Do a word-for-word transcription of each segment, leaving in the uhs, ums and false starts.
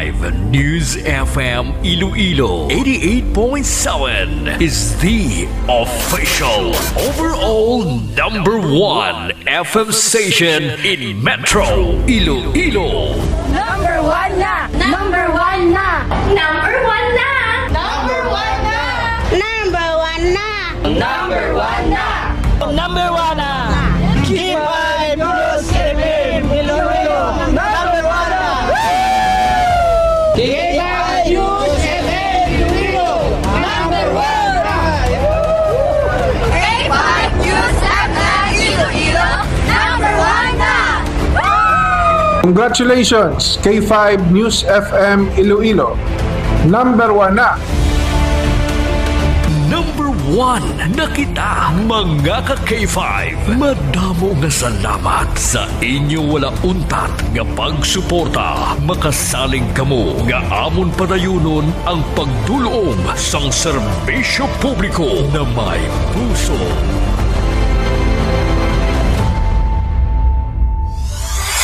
News F M Iloilo eighty-eight point seven is the official overall number one F M station in Metro Iloilo. Number one na! Number one na! Number one na! Number one na! Number one na! Number one na! Number one na! K five News F M Iloilo! Number one na! K five News F M Iloilo! Number one na! K five News F M Iloilo! Number one na! Congratulations, K five News F M Iloilo. Number one na. Number one na kita, mga ka K five. Madamo nga salamat sa inyo wala untat nga pagsuporta. Makasalig kamo nga amon padayunon ang pagdulom sang serbisyo publiko na may puso.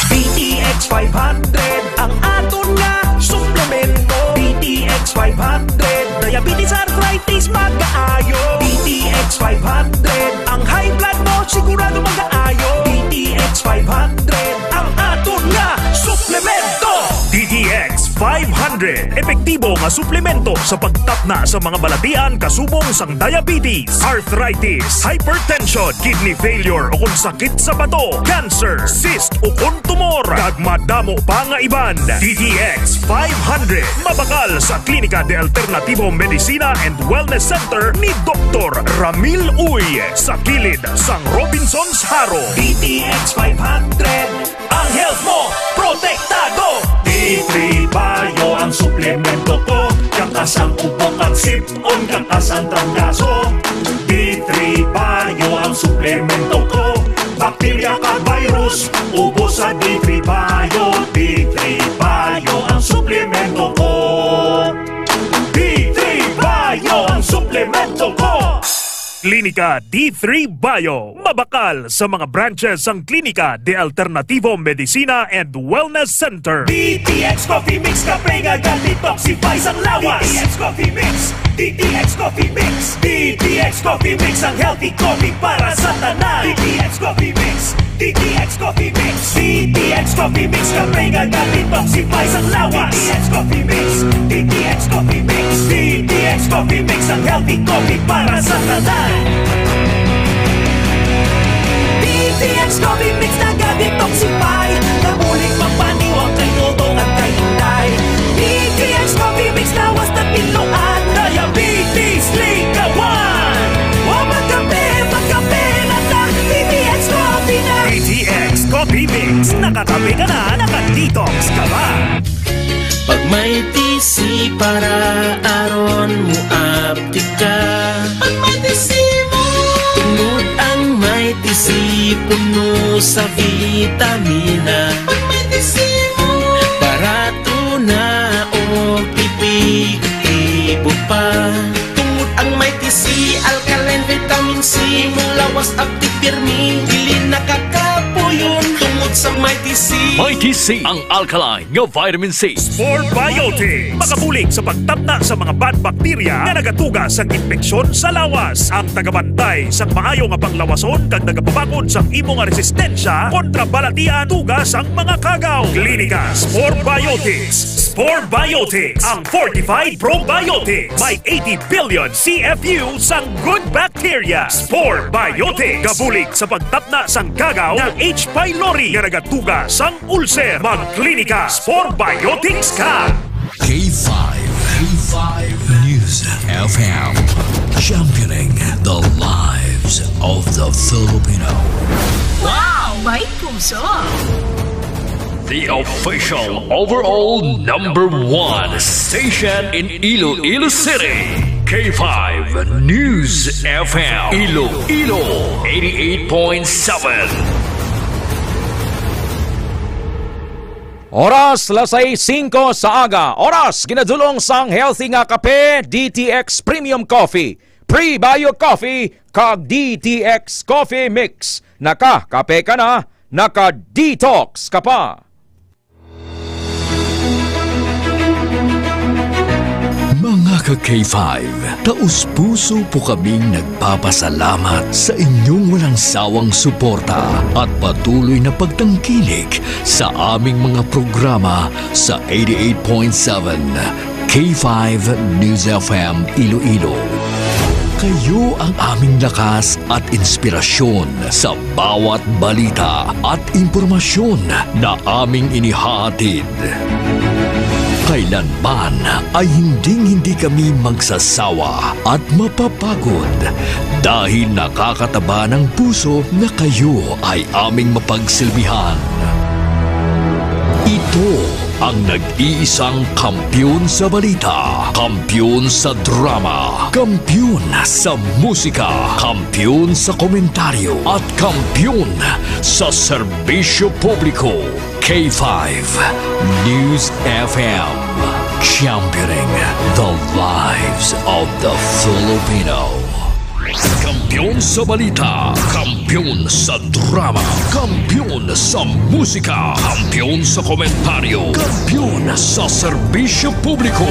D T X five hundred ang aton nga suplemento. D T X five hundred, diabetes, arthritis, magaayo. D T X five hundred, ang high blood mo sigurado magaayo. D T X five hundred ang aton nga suplemento. D T X five hundred, epektibo nga suplemento sa pagtapna sa mga balatian kasubong sang diabetes, arthritis, hypertension, kidney failure, o kon sakit sa bato, cancer, cyst, o kon tumor, kag madamo pa nga iban. D T X five hundred, mabakal sa Klinika de Alternativo Medicina and Wellness Center ni Doktor Ramil Uy, sa kilid sang Robinsons Jaro. D T X five hundred, ang health mo protektado. D three Bio ang suplemento ko, kakas ang ubo kag sip-on, kakas ang trangkaso. D three Bio ang suplemento ko, bakterya kag virus, ubos sa D three Bio. D three Bio ang suplemento ko. D three Bio ang suplemento ko. Klinika D three Bio, mabakal sa mga branches sang Klinika de Alternativo Medicina and Wellness Center. D T X Coffee Mix, kape nga ga-detoxify sang lawas. D T X Coffee Mix, D T X Coffee Mix, D T X Coffee Mix, ang healthy coffee para sa tanan. D T X Coffee Mix, D T X Coffee Mix, D T X Coffee Mix, kape nga ga-detoxify sang lawas. D T X Coffee Mix, D T X Coffee Mix, D T X Coffee Mix, ang healthy coffee para sa tanan. D T X Coffee Mix naga-detoxify, nabulig magpaniwang kay Toto kag kay Inday. D T X Coffee Mix, lawas na tinluan, diabetes, likawan. Wa magkape, magkape na ta, D T X Coffee na. D T X Coffee Mix, nakakape ka na, naka-detox ka pa. Pag may T C para aron mo aptik ka. Pag may T C mo. Tungod ang may T C puno sa vitamina. Pag may T C mo. Barato na o epektibo pa. Tungod ang may T C, alkaline vitamin C, imong lawas aptik pirmi, dili nakakapuyon. Tungod sa may T C. May T C, ang alkaline nga vitamin C. Spore Biotics, makabulig sa pagtapna sa mga bad bacteria nga nagatuga sang impeksyon sa lawas. Ang tagabantay sang maayo nga panglawason kag nagapabakod sang imo nga resistensya kontra balatian tuga sang mga kagaw. Klinika Spore Biotics. Spore Biotics, ang fortified probiotics. May eighty billion C F U sang good bacteria. Spore Biotics, kabulig sa pagtapna sang kagaw nga H. pylori nga nagatuga sang ulcer. Magklinika Spore Biotics ka. K five, K five News F M, championing the lives of the Filipino. Wow! May puso! The official overall number one station in Iloilo City, K five News F M, Iloilo eighty-eight point seven. Oras, alas sais singko sa aga. Oras, ginadulong sang healthy nga kape, D T X Premium Coffee. Pre-Bio Coffee, kag D T X Coffee Mix. Nakakape ka na, naka-detox ka pa. K five, taus-puso po kaming nagpapasalamat sa inyong walang sawang suporta at patuloy na pagtangkilik sa aming mga programa sa eighty-eight point seven K five News F M Iloilo. Kayo ang aming lakas at inspirasyon sa bawat balita at impormasyon na aming inihahatid. Kailanman ay hinding-hindi kami magsasawa at mapapagod dahil nakakataba ng puso na kayo ay aming mapagsilbihan. Ito ang nag-iisang kampiyon sa balita, kampiyon sa drama, kampiyon sa musika, kampiyon sa komentaryo, at kampiyon sa serbisyo publiko. K five News F M, championing the lives of the Filipino. Kampiyon sa balita, kampiyon sa drama, kampiyon sa musika, kampiyon sa komentaryo, kampiyon sa serbisyo publiko.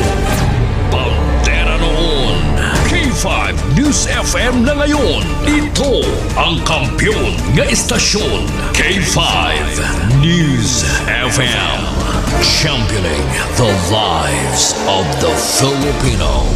Bandera noon, K five News F M na ngayon. Ito ang kampiyon nga istasyon, K five News F M. Championing the lives of the Filipino.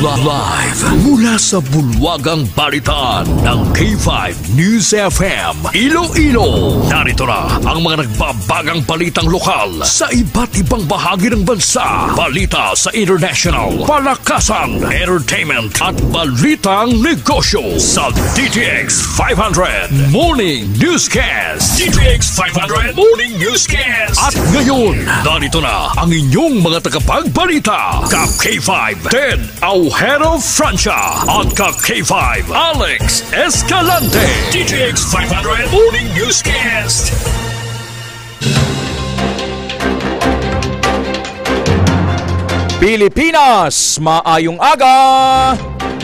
Live mula sa bulwagang balitaan ng K five News F M Iloilo. Narito na ang mga nagbabagang balitang lokal sa iba't ibang bahagi ng bansa. Balita sa international, palakasan, entertainment, at balitang negosyo sa D T X five hundred Morning Newscast. D T X five hundred Morning Newscast. At ngayon, narito na ang inyong mga tagapagbalita, ka K five Ted Aujero Francia at ka K five Alex Escalante. D T X five hundred Morning Newscast. Pilipinas, maayong aga!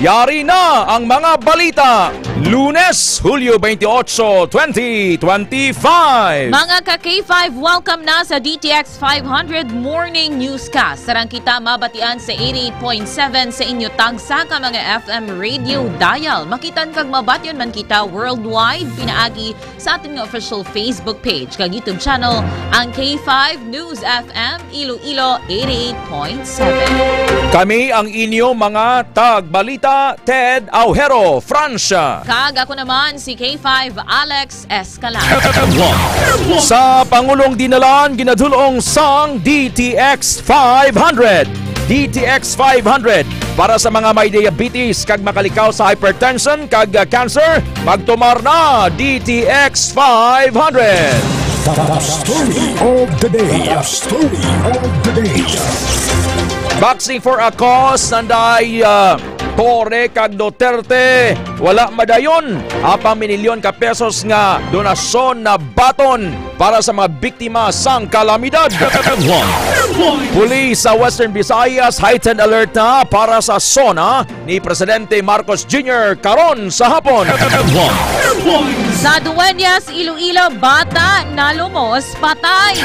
Yari na ang mga balita. Lunes, Hulyo twenty-eight, twenty twenty-five. Mga ka K five, welcome na sa D T X five hundred Morning Newscast. Sarang kita mabatian sa eighty-eight point seven sa inyo tagsa ka mga F M radio dial. Makitan kag mabatyon man kita worldwide pinaagi sa aton nga official Facebook page kag YouTube channel, ang K five News F M Iloilo eighty-eight point seven. Kami ang inyo mga tagbalita, Ted Aujero Francia. Kag ako naman si K five Alex Escalante. Sa Pangulong Dinalan, ginadulong sang D T X five hundred. D T X five hundred. Para sa mga may diabetes kag makalikaw sa hypertension kag, ah, cancer, magtumar na D T X five hundred. The story of the day. The story of the day. Boxing for a Cause, Nanday, ah, Torre kag Duterte, wala madayon. Apang minilyon ka pesos nga donasyon na baton para sa mga biktima sang kalamidad. Pulis sa Western Visayas, heightened alert na para sa SONA ni Presidente Marcos Junior karon sa hapon. Sa Dueñas, Iloilo, bata nalumos patay.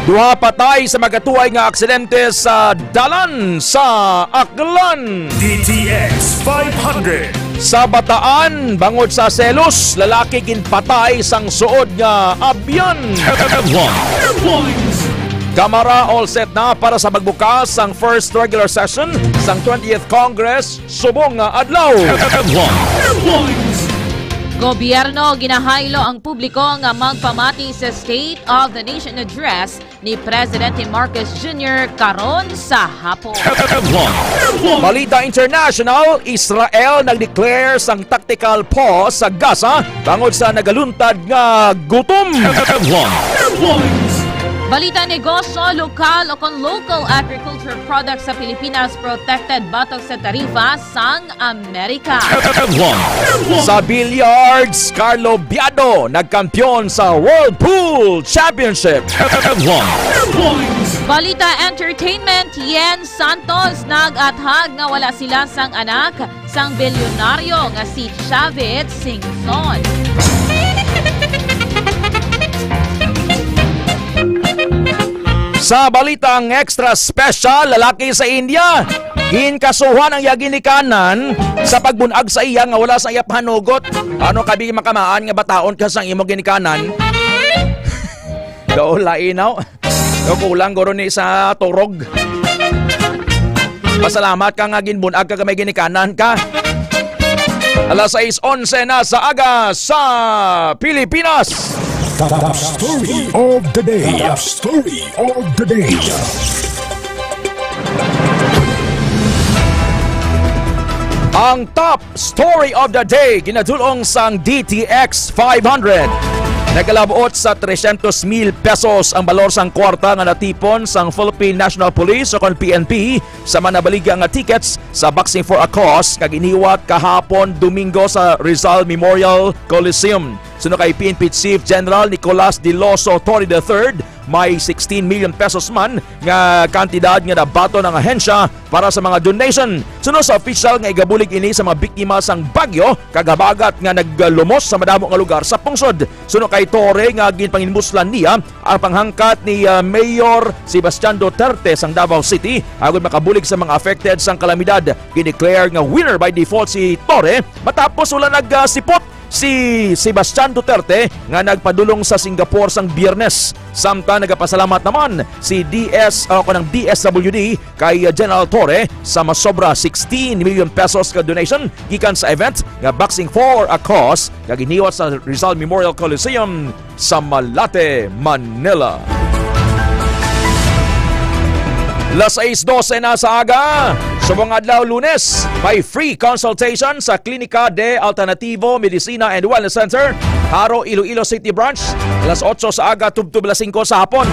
Duha patay sa magkatuway nga aksidente sa dalan sa Aklan. D T X five hundred. Sa Bataan, bangod sa selos, lalaki ginpatay sang suod nga abyan. Headlines. Kamara all set na para sa pagbukas sang first regular session sang twentieth Congress subong nga adlaw. Headlines. Gobyerno ginahaylo ang publiko nga magpamati sa State of the Nation Address ni Presidente Marcos Junior karon sa hapon. Balita international, Israel nag-declare sang tactical pause sa Gaza bangod sa nagaluntad nga gutom. Balita negosyo, lokal o kon local agriculture products sa Pilipinas protected batok sa tarifa sang Amerika. Sa billiards, Carlo Biado nagkampiyon sa World Pool Championship. Balita entertainment, Yen Santos nag-athag nga wala sila sang anak sang bilyonaryo nga si Chavit Singson. Sa balitang extra special, lalaki sa India, ginkasuhan ang iya ginikanan sa pagbunag sa iya nga wala sa iya panugot. Ano kabi makamaan nga bataon ka sang imo ginikanan? Daw lainaw. Daw kulang guro ni sa turog. Pasalamat ka nga ginbunag ka kay may ginikanan ka. Alas sais onse na sa aga sa Pilipinas. The story of the day. The story of the day. Ang top story of the day, ginadulong sang D T X five hundred. Nagalabot sa tresyentos mil pesos ang balor sang kwarta nga natipon sang Philippine National Police o kon P N P sa manabaligya nga tickets sa Boxing for a Cause nga ginhiwat kahapon Domingo sa Rizal Memorial Coliseum. Suno kay P N P Chief General Nicolas Diloso Torre the third, may sixteen million pesos man nga kantidad nga nabaton ang ahensya para sa mga donation. Suno sa opisyal nga igabulig ini sa mga biktima sang bagyo kag habagat nga naglumos sa madamo nga lugar sa pungsod. Suno kay Torre nga ginpanginmuslan niya ang panghangkat ni, ah, Mayor Sebastian Duterte sang Davao City agud makabulig sa mga affected sang kalamidad. Gideclare nga winner by default si Torre matapos wala nagsipot si Sebastian Duterte nga nagpadulong sa Singapore sang Biyernes. Samtang nagapasalamat naman si D S o kanang D S W D kay General Torre sa masobra sixteen million pesos ka donation gikan sa event nga Boxing for a Cause nga giniwat sa Rizal Memorial Coliseum sa Malate, Manila. Las sais dose na sa aga, subong adlaw Lunes, may free consultation sa Klinika de Alternativo Medicina and Wellness Center, Jaro, Iloilo City Branch, alas otso sa aga tubtob alas singko sa hapon.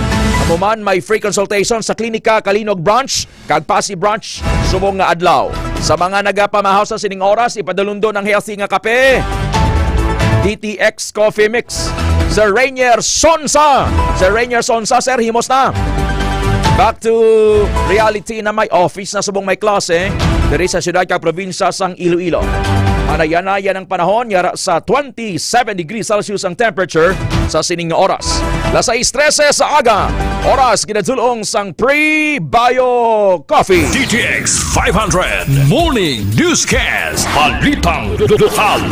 Amo man, may free consultation sa Klinika Calinog Branch kag Passi Branch subong nga adlaw. Sa mga nagapamahaw sa sining oras, ipadulundon ang healthy nga kape. D T X Coffee Mix. Sir Rainier Sonsa. Sir Rainier Sonsa, sir, himos na. Back to reality na may office na subong may klase diri sa siyudad kag probinsya sang Iloilo. Anay-anay ang panahon, yara sa twenty-seven degrees Celsius ang temperature sa sining nga oras. Las sais trese sa aga, oras ginadulong sang Pre-Bio Coffee. D T X five hundred Morning Newscast. Balitang lokal.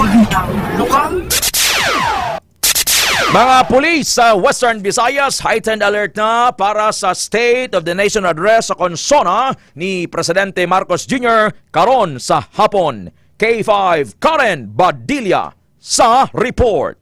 Mga pulis sa Western Visayas heightened alert na para sa State of the Nation Address sa kon SONA ni Presidente Marcos Junior karon sa hapon. K five, Karen Badilla sa report.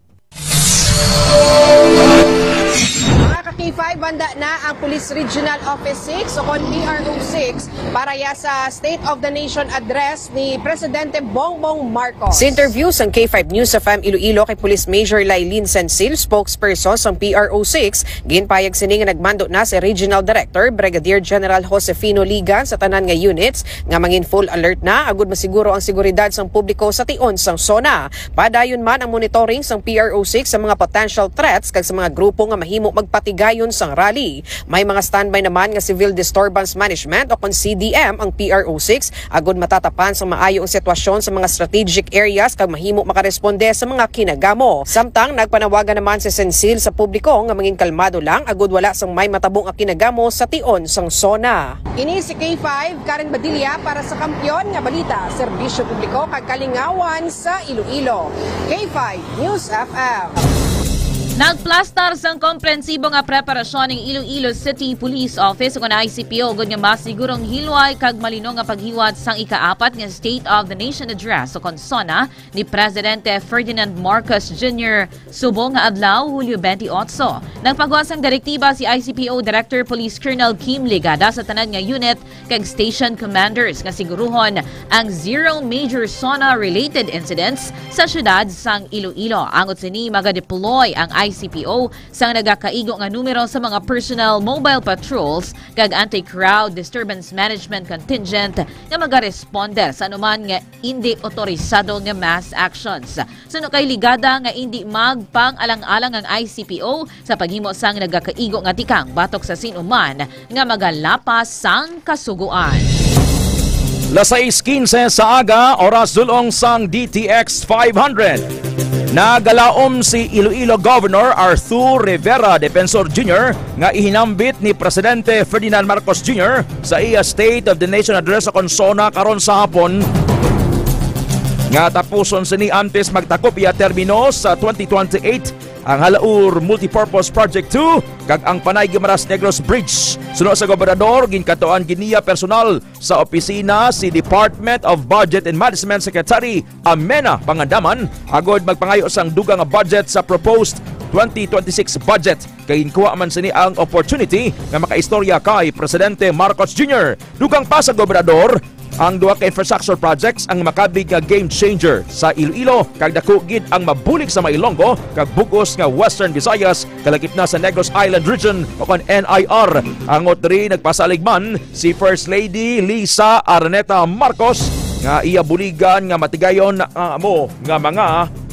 Mga ka-K five, handa na ang Police Regional Office six o kon P R O six para ya sa State of the Nation Address ni Presidente Bongbong Marcos. Sa interview sang K five News F M Iloilo kay Police Major Lailin Sensil, spokesperson sang P R O six, ginpayag sini nga nagmando na si Regional Director Brigadier General Josefino Ligan sa tanan nga units nga mangin full alert na agud masiguro ang seguridad sang publiko sa tion sang SONA. Padayon man ang monitoring sang P R O six sa mga potential threats kag sa mga grupo nga mahimo magpatigayon sang rally. May mga standby naman nga civil disturbance management o kon C D M ang P R O six agud matatapan sang maayo ang sitwasyon sa mga strategic areas kag mahimo makaresponde sa mga kinagamo. Samtang nagpanawagan naman si Sensil sa publiko nga mangin kalmado lang agud wala sang may matabo nga kinagamo sa tion sang SONA. Ini si K five, Karen Badilla para sa Kampiyon nga Balita, Serbisyo Publiko kag Kalingawan sa Iloilo. K five News F M. Nagplastar sang komprensibo nga preparasyon ang Iloilo City Police Office ukon I C P O, ugod nga masigurong hilway kag malino nga paghiwat sang ikaapat nga State of the Nation Address ukon SONA ni Presidente Ferdinand Marcos Junior subong nga adlaw, Hulyo twenty-eight. Nagpagawas sang direktiba si I C P O Director Police Colonel Kim Ligada sa tanan nga unit kag station commanders nga siguruhon ang zero major SONA-related incidents sa siyudad sang Iloilo. Angot sini, maga-deploy ang I C P O sang nagakaigo nga numero sa mga personal mobile patrols kag anti-crowd disturbance management contingent nga magaresponde sa anuman nga indi otorisado nga mass actions. Suno kay Ligada nga indi magpang-alang-alang ang I C P O sa paghimo sang nagakaigo nga tikang batok sa sin-o man nga magalapas sang kasugoan. Las sais quince sa aga, oras dulong sang D T X five hundred. Nagalaom si Iloilo Governor Arthur Rivera Defensor Junior nga ihinambit ni Presidente Ferdinand Marcos Junior sa iya State of the Nation Address ukon SONA karon sa hapon nga tapuson sini antes magtakop iya termino sa twenty twenty-eight ang Halaur Multipurpose Project two kag ang Panay Guimaras Negros Bridge. Suno sa gobernador, ginkadtuan gid niya personal sa opisina si Department of Budget and Management Secretary Amena Pangandaman agod magpangayo sang dugang nga budget sa proposed twenty twenty-six budget, kay ginkuha man sini ang opportunity nga makaistorya kay Presidente Marcos Junior. Dugang pa sa gobernador, ang duha ka infrastructure projects ang makabig nga game changer sa Iloilo, kag dako gid ang mabulig sa Mailonggo kag bug-os nga Western Visayas, kalakip na sa Negros Island Region o kon N I R. Angot diri, nagpasalig man si First Lady Lisa Araneta Marcos nga iya buligan nga matigayon ang amo nga mga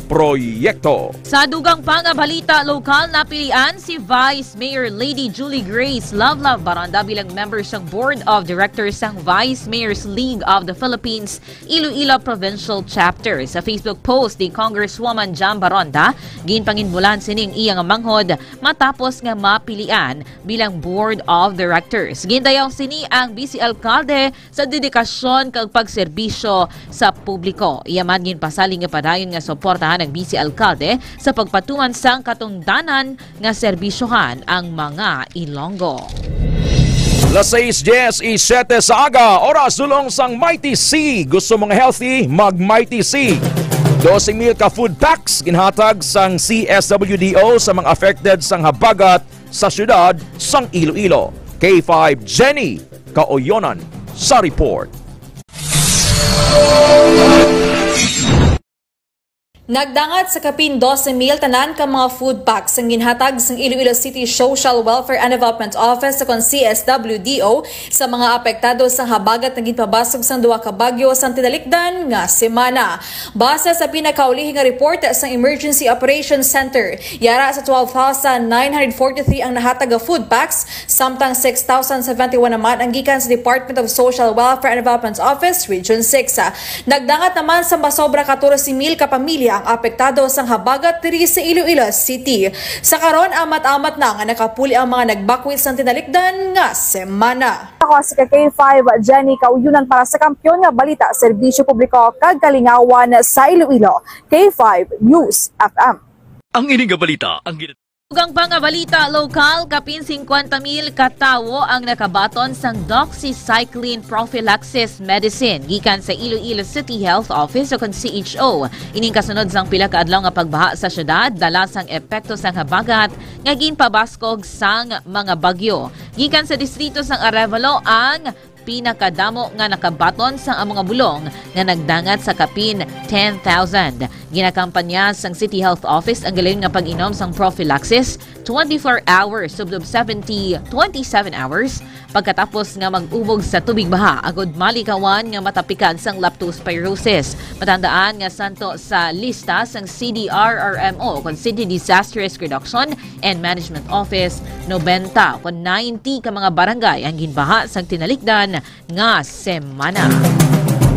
proyekto. Sa dugang pa nga balita lokal, napilian si Vice Mayor Lady Julie Grace Love Love Baranda bilang member sang Board of Directors sang Vice Mayors League of the Philippines Iloilo Provincial Chapter. Sa Facebook post ni Congresswoman Jam Baronda, ginpanginbulan sining iya nga manghod matapos nga mapilian bilang Board of Directors. Gindayaw sini ang Vice Alkalde sa dedikasyon kag pagserbisyo sa publiko. Iya man ginpasalig nga padayon nga suportahan ang Vice Alkalde sa pagpatuman sang katungdanan nga serbisyohan ang mga Ilonggo. Las sais dies y siete sa aga, oras dulong sang Mighty C. Gusto mo nga healthy? Mag Mighty C. Doce mil ka food packs ginhatag sang C S W D O sa mga affected sang habagat sa siyudad sang Iloilo. K five Jenny Kauyonan sa report. Nagdangat sa kapin doce mil tanan ka mga food packs ang ginhatag sang Iloilo City Social Welfare and Development Office o kon C S W D O sa mga apektado sang habagat nga ginpabasog sang duha ka bagyo sang tinalikdan nga semana. Base sa pinakaulihi nga report sang Emergency Operations Center, yara sa twelve thousand nine hundred forty-three ang nahatag nga food packs, samtang six thousand seventy-one naman ang gikan sa Department of Social Welfare and Development Office Region six. Nagdangat naman sa masobra katorse mil ka pamilya ang apektado sang habagat diri sa Iloilo City. Sa karon, amat-amat na nga nakapuli ang mga nagbakwit sang tinalikdan nga semana. Ako si K five Jenny Kauyunan para sa Kampiyon nga Balita, Serbisyo Publiko kag Kalingawan sa Iloilo, K five News F M. Ang ini nga balita ang gina- Dugang pa nga balita lokal, kapin singkwenta mil ka tawo ang nakabaton sang doxycycline prophylaxis medicine gikan sa Iloilo City Health Office o kon C H O. Ining kasunod sang pila ka adlaw nga pagbaha sa syudad, dala sang epekto sang habagat nga ginpabaskog sang mga bagyo. Gikan sa distrito sang Arevalo ang pinakadamo nga nakabaton sang amo nga bulong nga nagdangat sa kapin ten thousand. Ginakampanya sang City Health Office ang galayon nga pag-inom sang prophylaxis twenty-four hours, subdob seventy, twenty-seven hours, pagkatapos nga mag-ubog sa tubig baha agud malikawan nga matapikan sang leptospirosis. Matandaan nga santo sa lista sang C D R R M O kon City Disaster Risk Reduction and Management Office, nobenta kon ninety ka mga barangay ang ginbaha sang tinalikdan nga semana.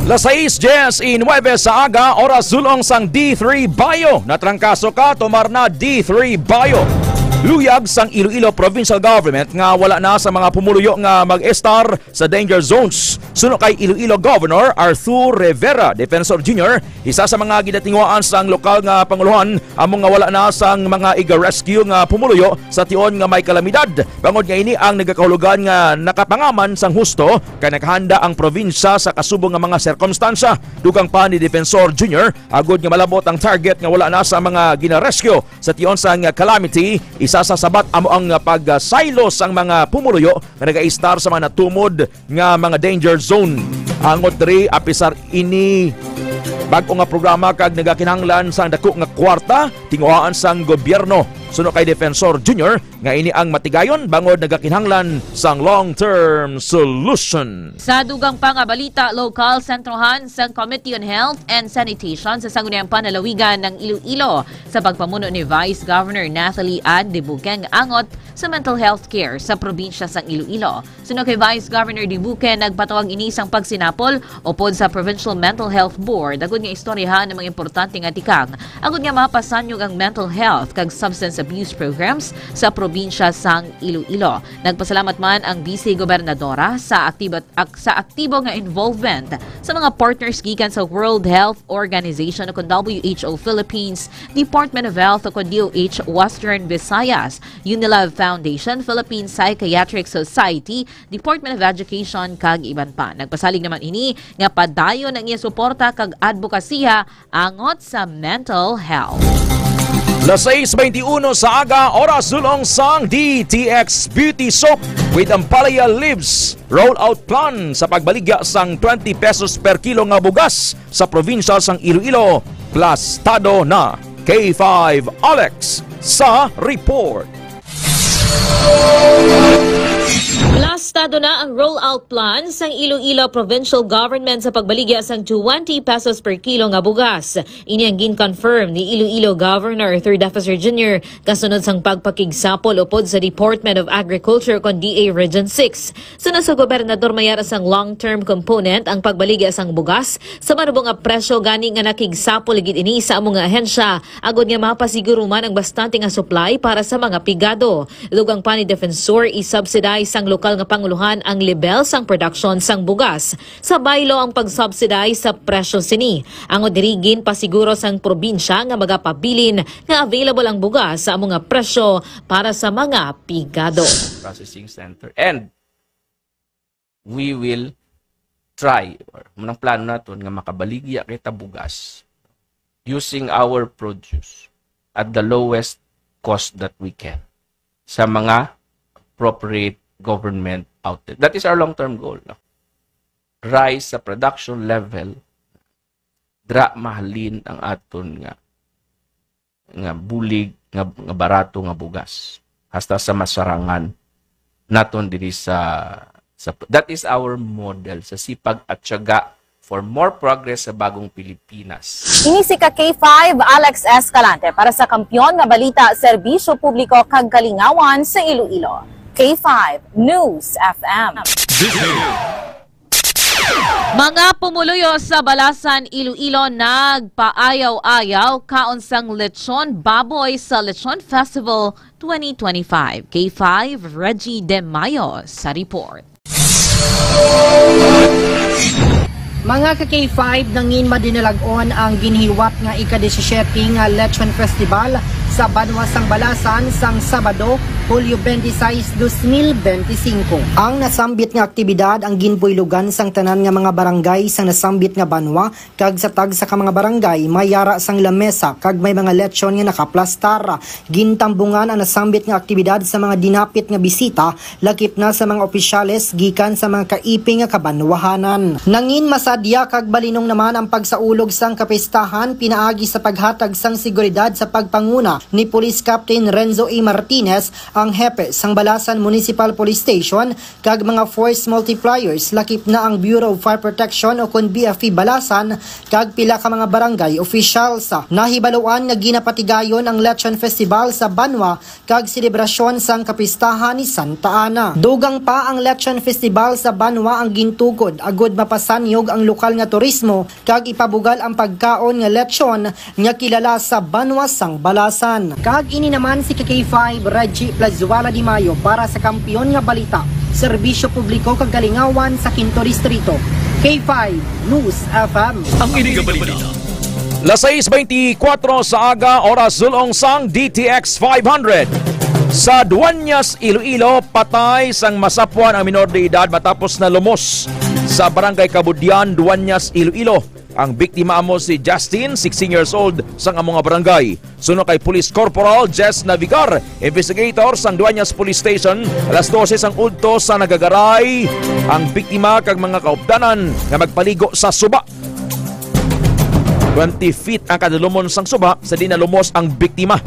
Las sais dies y nuebe sa aga, oras dulong sang D three Bayo. Natrangkaso ka, tumar na D three Bayo. Luyag sang Iloilo Provincial Government nga wala na sa mga pumuluyo nga mag-estar sa danger zones. Suno kay Iloilo Governor Arthur Rivera Defensor Junior, isa sa mga ginatinguhaan sang lokal nga pangulohan amo nga wala na sang mga iga-rescue nga pumuluyo sa tion nga may kalamidad. Bangod nga ini ang nagakahulugan nga nakapangaman sang husto kay nakahanda ang probinsya sa kasubong nga mga sirkumstansya. Dugang pa ni Defensor Junior, agud nga malabot ang target nga wala na sa mga gina-rescue sa tion sang calamity, isa sa sabat amo ang pagsaylo sang mga pumuluyo nga nagaistar sa mga natumod nga mga danger zone. Angot diri, apisar ini bag-o nga programa kag nagakinahanglan sang dako nga kwarta, tinguhaan sang gobyerno. Suno kay Defensor Junior nga ini ang matigayon bangod nagakinahanglan sang long-term solution. Sa dugang pa nga balita, lokal, sentrohan sang Committee on Health and Sanitation sa Sangguniang Panlalawigan ng Iloilo sa pagpamuno ni Vice Governor Nathalie Ann Dibugeng angot sa mental health care sa probinsya sang Iloilo. Suno kay Vice Governor Dibuque, nagpatawag ini sang pagsinapol upod sa Provincial Mental Health Board agud nga istoryahan ang mga importante nga tikang agud nga mapasanyog ang mental health kag substance abuse programs sa probinsya sang Iloilo. Nagpasalamat man ang Vice Gobernadora sa aktibo, ak, sa aktibo nga involvement sa mga partners gikan sa World Health Organization o kon W H O Philippines, Department of Health o kon D O H Western Visayas, Unilove Foundation, Philippine Psychiatric Society, Department of Education, kag iban pa. Nagpasalig naman ini nga padayon ang iya suporta kag adbokasiya angot sa mental health. Las sais beintiuno sa aga, oras dul-ong sang D T X Beauty Soap with Ampalaya Leaves Rollout Plan sa pagbaligya sang twenty pesos per kilo nga bugas sa probinsya sang Iloilo. Plastado na. K five Alex sa report. Plastado na ang rollout plan sang Iloilo Provincial Government sa pagbaligya sang twenty pesos per kilo nga bugas. Ini ang gin-confirm ni Iloilo Governor Third Officer Junior kasunod sang pagpakigsapol upod sa Department of Agriculture kon D A Region six. Suno sa Gobernador, may ara sang long-term component ang pagbaligya sang bugas sa manubo nga presyo, gani nga nakigsapol gid ini sa amo nga ahensya agud nga mapasiguro man ang bastante nga supply para sa mga pigado. Dugang pa ni Defensor, i-subsidize sang lokal nga pangulohan ang lebel sang production sang bugas. Sa baylo ang pag-subsidize sa presyo sini. Ang diri ginpasiguro sang probinsya nga magapabilin nga available ang bugas sa amo nga presyo para sa mga pigado. Processing center. And we will try, or munang plano naton nga makabaligya kita bugas using our produce at the lowest cost that we can sa mga appropriate government outlet. That is our long-term goal, no? Rise sa production level, dra mahalin ang aton nga, nga bulig, nga, nga barato nga bugas, hasta sa masarangan naton diri sa, sa, that is our model sa sipag at tiyaga for more progress sa bagong Pilipinas. Ini si ka K five, Alex Escalante, para sa Kampiyon nga Balita, Serbisyo Publiko kag Kalingawan sa Iloilo. K five News F M. Mga pumuluyo sa Balasan, Iloilo, nagpaayaw-ayaw kaon sang lechon baboy sa Lechon Festival twenty twenty-five. K five, Reggie De Mayo sa report. Mga ka K five, nangin madinalag-on ang ginhiwat nga ika-disisiete nga Lechon Festival sa banwa sang Balasan sang Sabado, Hulyo twenty-six, dos mil bente singko. Ang nasambit nga aktibidad ang ginpuylogan sang tanan nga mga barangay sang nasambit nga banwa, kag sa tagsa ka mga barangay may ara sang lamesa kag may mga lechon nga nakaplastar. Gintambungan ang nasambit nga aktibidad sa mga dinapit nga bisita, lakip na sa mga opisyales gikan sa mga kaiping nga kabanwahanan. Nangin masadya kag balinong naman ang pagsaulog sang kapistahan pinaagi sa paghatag sang seguridad sa pagpanguna ni Police Captain Renzo A. Martinez, ang hepe sang Balasan Municipal Police Station, kag mga force multipliers, lakip na ang Bureau of Fire Protection o kon B F P Balasan, kag pila ka mga barangay officials. Nahibaluan nga ginapatigayon ang Lechon Festival sa banwa kag selebrasyon sang kapistahan ni Santa Ana. Dugang pa, ang Lechon Festival sa banwa ang gintukod agud mapasanyog ang lokal nga turismo kag ipabugal ang pagkaon nga lechon nga kilala sa banwa sang Balasan. Kag ini naman si ka K five, Reggie Plazuela Di Mayo, para sa Kampiyon nga Balita, Serbisyo Publiko kag Kalingawan sa Quinto Distrito. K five News F M. Ang ini nga balita. Las sais beintikwatro sa aga, oras dul-ong sang D T X five hundred. Sa Dueñas, Iloilo, patay sang masapwan ang minor de edad matapos na lumos sa Barangay Kabudyan, Dueñas, Iloilo. Ang biktima amo si Justin, sixteen years old, sang amo nga barangay. Suno kay Police Corporal Jess Navigar, investigator sang Dueñas Police Station, alas dose sang udto sa nagagaray ang biktima kag mga kaupdanan nga magpaligo sa suba. Twenty feet ang kadalumon sang suba sa di nalumos ang biktima.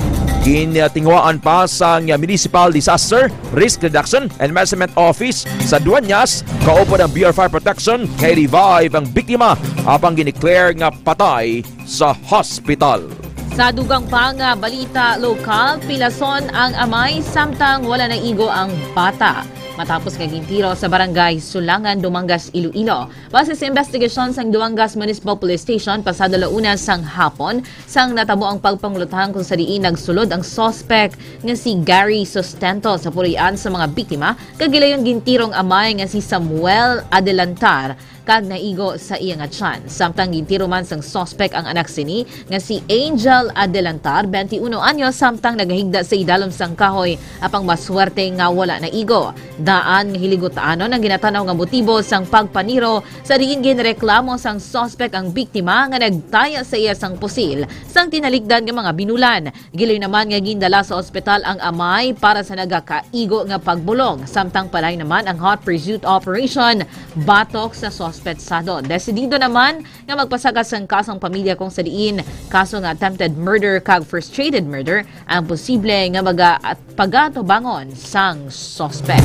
Gintinguhaan pa sang Municipal Disaster Risk Reduction and Management Office sa Dueñas, kaupod ang Bureau of Fire Protection, nga i-revive ang biktima apang gin-declare nga patay sa hospital. Sa dugang pa nga balita lokal, pilason ang amay samtang wala naigo ang bata matapos nga gintiro sa barangay Sulangan, Dumangas, Iloilo. Base sa investigasyon sang Duangas Municipal Police Station, pasado la una sang hapon sang natabo ang pagpangulutang kung sa diin nagsulod ang suspek nga si Gary Sustento sa puloy-an sa mga biktima, kag gilayon gintiro ang amay nga si Samuel Adelantar kag naigo sa iya nga tiyan. Samtang gintiro man sang suspek ang anak sini nga si Angel Adelantar, twenty-uno anyos, samtang nagahigda sa idalom sang kahoy, apang maswerte nga wala naigo. Daan nga hiligutan-on ang ginatan-aw nga motibo sang pagpaniro, sa diin ginreklamo sang suspek ang biktima nga nagtaya sa iya sang pusil sang tinalikdan nga mga binulan. Gilayon naman nga gindala sa ospital ang amay para sa nagakaigo nga pagbulong, samtang palayo naman ang hot pursuit operation batok sa suspetsado. Desidido naman nga magpasaka sang kaso ang pamilya kung sa diin kaso nga attempted murder kag frustrated murder ang posible nga maga-, pagatubangon sang suspek.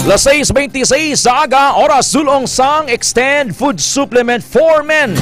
Las sais beintiseis sa aga, oras dul-ong sang Extend Food Supplement for Men.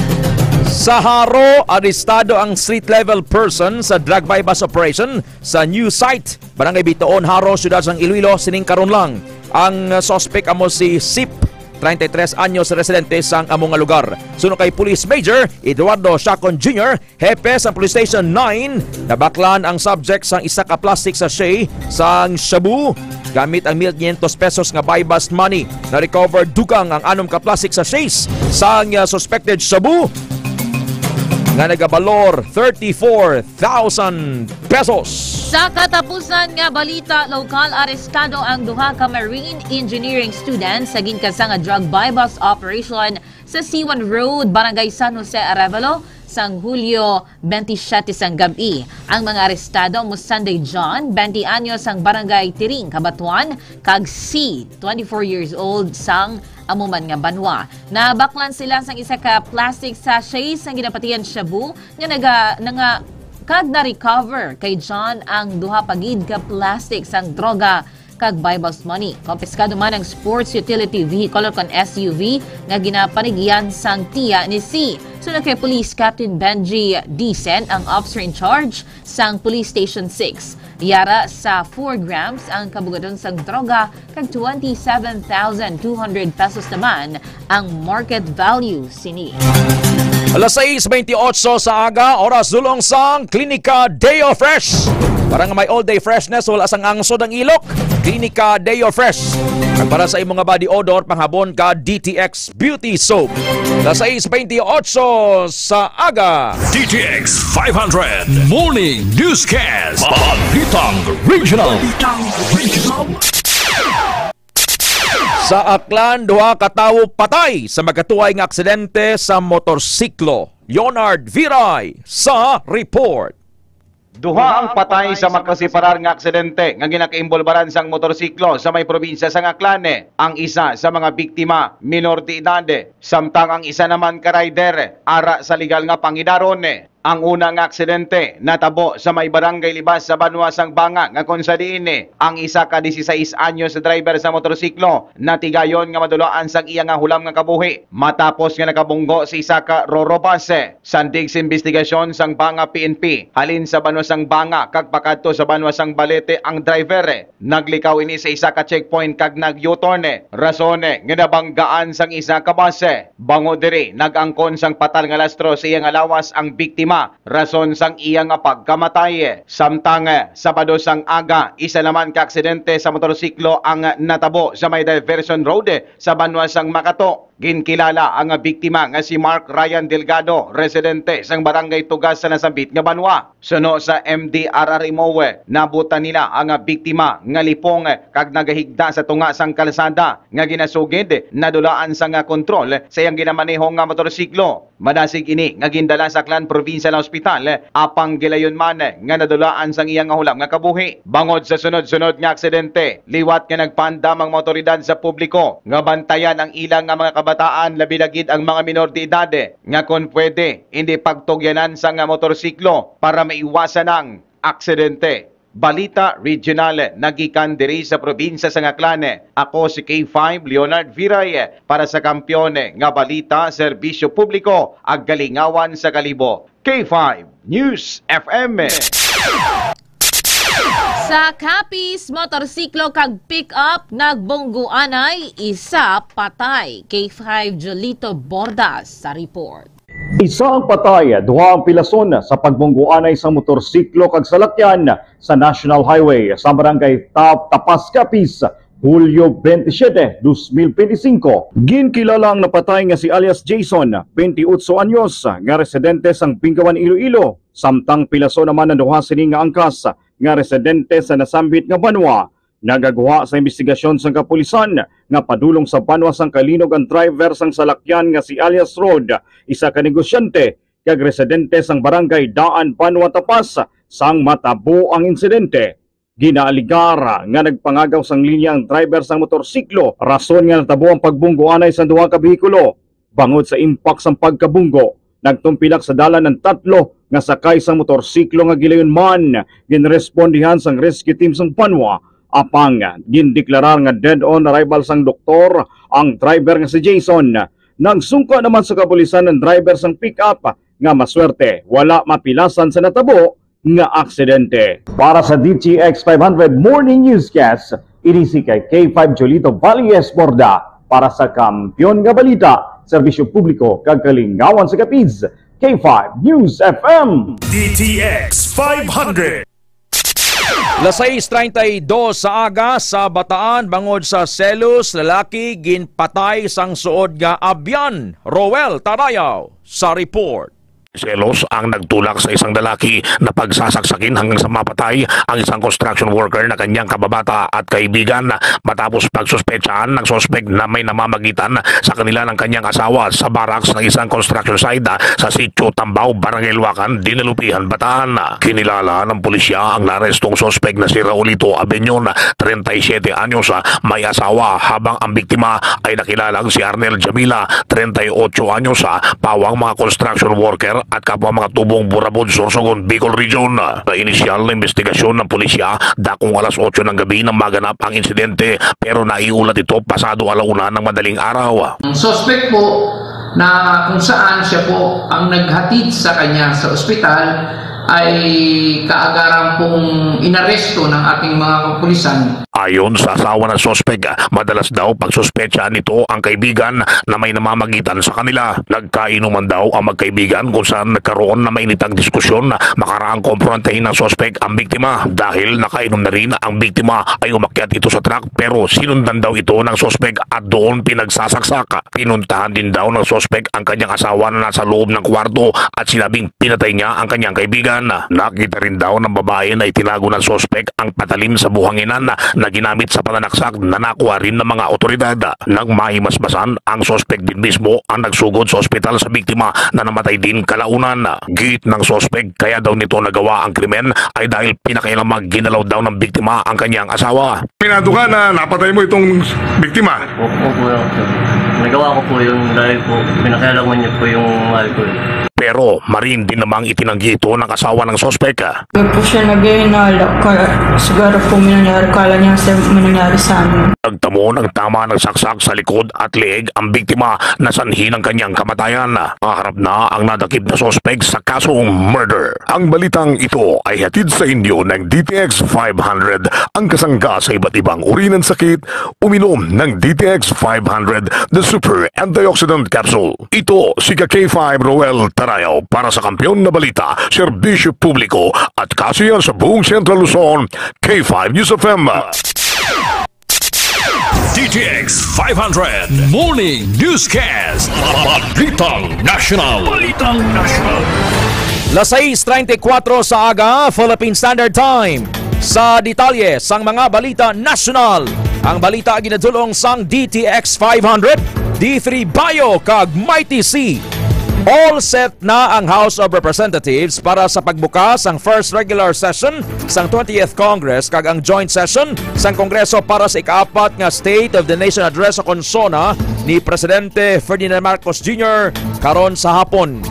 Sa Jaro, arestado ang street level person sa drug buy-bust operation sa New Site, Barangay Bitoon, Jaro, siyudad sang Iloilo, sining karon lang. Ang suspek amo si Sip, treinta y tres anyos, residente sang amo nga lugar. Suno kay Police Major Eduardo Chacon Junior, hepe sa Police Station nine, nabaklan ang subject sang isa ka plastic sachet sang shabu gamit ang mil quinientos pesos nga buy-bust money. Na-recover dugang ang anom ka plastic sachets sang, ah, suspected shabu nga nagabalor thirty-four thousand pesos. Sa katapusan nga balita lokal, arestado ang duha ka marine engineering students sa ginkasa nga drug buy-bust operation sa C one Road, Barangay San Jose Arevalo, sang Hulyo twenty-seven sang gab-i. Ang mga arestado mo Sunday John, twenty anyos, sang Barangay Tiring, Cabatuan, kag si twenty-four years old sang amo man nga banwa. Nabaklan sila sang isa ka plastic sachet sang ginapatihan shabu nga naga-, nanga-, kag na-recover kay John ang duha pa gid ka plastic sang droga kag buy-bust money. Kompiskado man ang sports utility vehicle or kon S U V nga ginapanigyan sang tiya ni C. Suno kay Police Captain Benji Dicen, ang officer in charge sang Police Station six. Yara sa four grams ang kabugadon sang droga kag twenty-seven thousand two hundred pesos naman ang market value sini. Alas sais beintiotso sa aga, oras dul-ong sang Klinika Deo Fresh. Para nga may all-day freshness, wala sang angsod ang ilok. Klinika Deo Fresh. Kag para sa imo nga body odor, panghabon ka D T X Beauty Soap. Alas sais beintiotso sa aga. D T X five hundred Morning Newscast. Balitang Regional. Sa Aklan, duha ka tawo patay sa magkatuway nga aksidente sa motorsiklo. Leonard Viray sa report. Duha ang patay sa magkasiparar nga aksidente nga ginakaimbulbaran sang motorsiklo sa may probinsya sang Aklan. Ang isa sa mga biktima, minor de edad, samtang ang isa naman ka rider ara sa legal nga pangidaron. Ang una nga aksidente natabo sa may barangay Libas sa banwa sang Banga, nga kon sa diin ang isa ka dieciséis anyos driver sa motorsiklo natigayon nga madulaan sang iya nga hulam nga kabuhi matapos nga nakabunggo sa isa ka Roro bus. Sandig sa imbestigasyon sang Banga P N P, halin sa banwa sang Banga kag pakadto sa banwa sang Balete ang driver. Naglikaw ini sa isa ka checkpoint kag nag-U-turn, rason nga nabanggaan sang isa ka bus. Bangod diri, nag-angkon sang patal nga lastro sa iya nga lawas ang biktima, rason sang iya nga pagkamatay. Samtang, Sabado sang aga, isa naman ka aksidente sa motorsiklo ang natabo sa may diversion road sa banwa sang Makato. Ginkilala ang biktima nga si Mark Ryan Delgado, residente sang Barangay Tugas sa nasambit nga banwa. Suno sa M D R R M O, nabutan nila ang biktima nga lipong kag nagahigda sa tunga sang kalsada nga ginasugid, nadulaan sang kontrol sa iyang ginamaneho nga motorsiklo. Madasig ini nga gindala sa Aklan Provincial Hospital, apang gilayon man nga nadulaan sang iya nga hulam nga kabuhi. Bangod sa sunod-sunod nga aksidente, liwat nga nagpaandam ang mga awtoridad sa publiko nga bantayan ang ila nga mga kabataan, labi na gid ang mga minor de edad, nga kon pwede, indi pagtugyanan sang motorsiklo para maiwasan ang aksidente. Balita regional nagikan diri sa probinsya sang Aklan. Ako si K five Leonard Viray para sa Kampiyon nga Balita, Serbisyo Publiko, ag Kalingawan sa Kalibo. K five News F M. Sa Capiz, motorsiklo kag pick-up nagbunggo anay, isa patay. K five Jolito Bordas sa report. Isa ang patay, duha ang pilason sa pagbunggo anay sa motorsiklo kag salakyan sa National Highway sa barangay Ta-, Tapas, Capiz, Hulyo twenty-seven, twenty twenty-five. Ginkilala ang napatay nga si alias Jason, twenty-eight anyos, nga residente sang Bingawan, Iloilo, samtang pilason naman ang duha sini nga angkas nga residente sa nasambit nga banwa. Nagaguha sa imbestigasyon sang kapulisan nga padulong sa banwa sang Calinog ang driver sang salakyan nga si alias Rod, isa ka negosyante kag residente sang barangay Daan, Banwa Tapas, sang matabo ang insidente. Ginaaligar nga nagpangagaw sang linya ang driver sang motorsiklo, rason nga natabo ang pagbunggo anay sang duha ka behikulo. Bangod sa impact sang pagkabunggo, nagtumpilak sa dalan ang tatlo nga sakay sang motorsiklo nga gilayon man. Ginrespondihan sang rescue team sang banwa, apang gindeklarar nga dead on arrival sang doktor ang driver nga si Jason. Nagsungka naman sa kapulisan ang driver sang pick-up nga maswerte wala mapilasan sa natabo nga aksidente. Para sa D T X five hundred Morning Newscast, ini si kay K five Jolito Valles Borda para sa Kampiyon nga Balita, Serbisyo Publiko kag Kalingawan sa Capiz, K five News F M. D T X five hundred. Las sais treinta y dos sa aga sa Bataan, bangod sa selos, lalaki ginpatay sang suod nga abyan. Roel Tarayaw sa report. Selos ang nagtulak sa isang lalaki na pagsasaksakin hanggang sa mapatay ang isang construction worker na kanyang kababata at kaibigan. Matapos pagsuspetsahan ng suspek na may namamagitan sa kanila ng kanyang asawa sa barracks ng isang construction site, ah, sa Sitio Tambao, Barangay Luwakan, Dinalupihan, Bataan. Kinilala ng pulisya ang naarestong suspek na si Raulito Abeñon, treinta y siete anyos, ah, may asawa, habang ang biktima ay nakilalang si Arnel Jamila, treinta y ocho anyos, ah, pawang mga construction worker at kapwa mga tubong Burabod, Sorsogon, Bicol Region. Sa inisyal na investigasyon ng pulisya, dakong alas otso ng gabi nang maganap ang insidente, pero naiulat ito pasado alauna ng madaling araw. Ang suspect po na kung saan siya po ang naghatid sa kanya sa ospital ay kaagaran pong inaresto ng ating mga kapulisan. Ayon sa asawa ng suspek, madalas daw pagsuspetsahan nito ang kaibigan na may namamagitan sa kanila. Nagkainuman daw ang magkaibigan kung saan nagkaroon na mainitang diskusyon. Makaraang komprontahin ng suspek ang biktima. Dahil nakainom na rin ang biktima, ay umakyat ito sa truck, pero sinundan daw ito ng suspek at doon pinagsasaksak. Pinuntahan din daw ng suspek ang kanyang asawa na nasa loob ng kwarto at sinabing pinatay niya ang kanyang kaibigan. Nakita rin daw ng babae na itinago ng suspek ang patalim sa buhanginan na ginamit sa pananaksak na nakuha rin ng mga otoridad. Nang mahimasmasan, ang suspek din mismo ang nagsugod sa ospital sa biktima na namatay din kalaunan. Giit ng suspek, kaya daw nito nagawa ang krimen ay dahil pinakialamang ginalaw daw ng biktima ang kanyang asawa. Aminado ka na napatay mo itong biktima? Opo, opo, sir. Nagawa ko po yun dahil po pinakialaman niya po yung mahal ko, eh. Pero marindi namang itinanggi ito ng asawa ng suspek. Kaya po siya naghihinala, kaya siguro po may nangyari, kala niya sa, may nangyari sa amin. Nagtamo ng tama ng saksak sa likod at leeg ang biktima na sanhi ng kanyang kamatayan. Maharap na ang nadakip na suspek sa kasong murder. Ang balitang ito ay hatid sa inyo ng D T X five hundred, ang kasangga sa iba't ibang uri ng sakit. Uminom ng D T X five hundred, the Super Antioxidant Capsule. Ito si ka K five Roel Tarayaw para sa Kampiyon na Balita, Serbisyo Publiko at Kasiyahan sa buong Central Luzon, K five News F M. D T X five hundred Morning Newscast. Balitang National. Balitang National. Las sais treinta y cuatro sa aga, Philippine Standard Time. Sa detalye sang mga balita nasyonal, ang balita ginadul-ong sang D T X five hundred, D three Bio kag Mighty C. All set na ang House of Representatives para sa pagbukas sang first regular session sang twentieth Congress kag ang joint session sang Kongreso para sa ikaapat nga State of the Nation Address ukon SONA ni Presidente Ferdinand Marcos Junior karon sa hapon.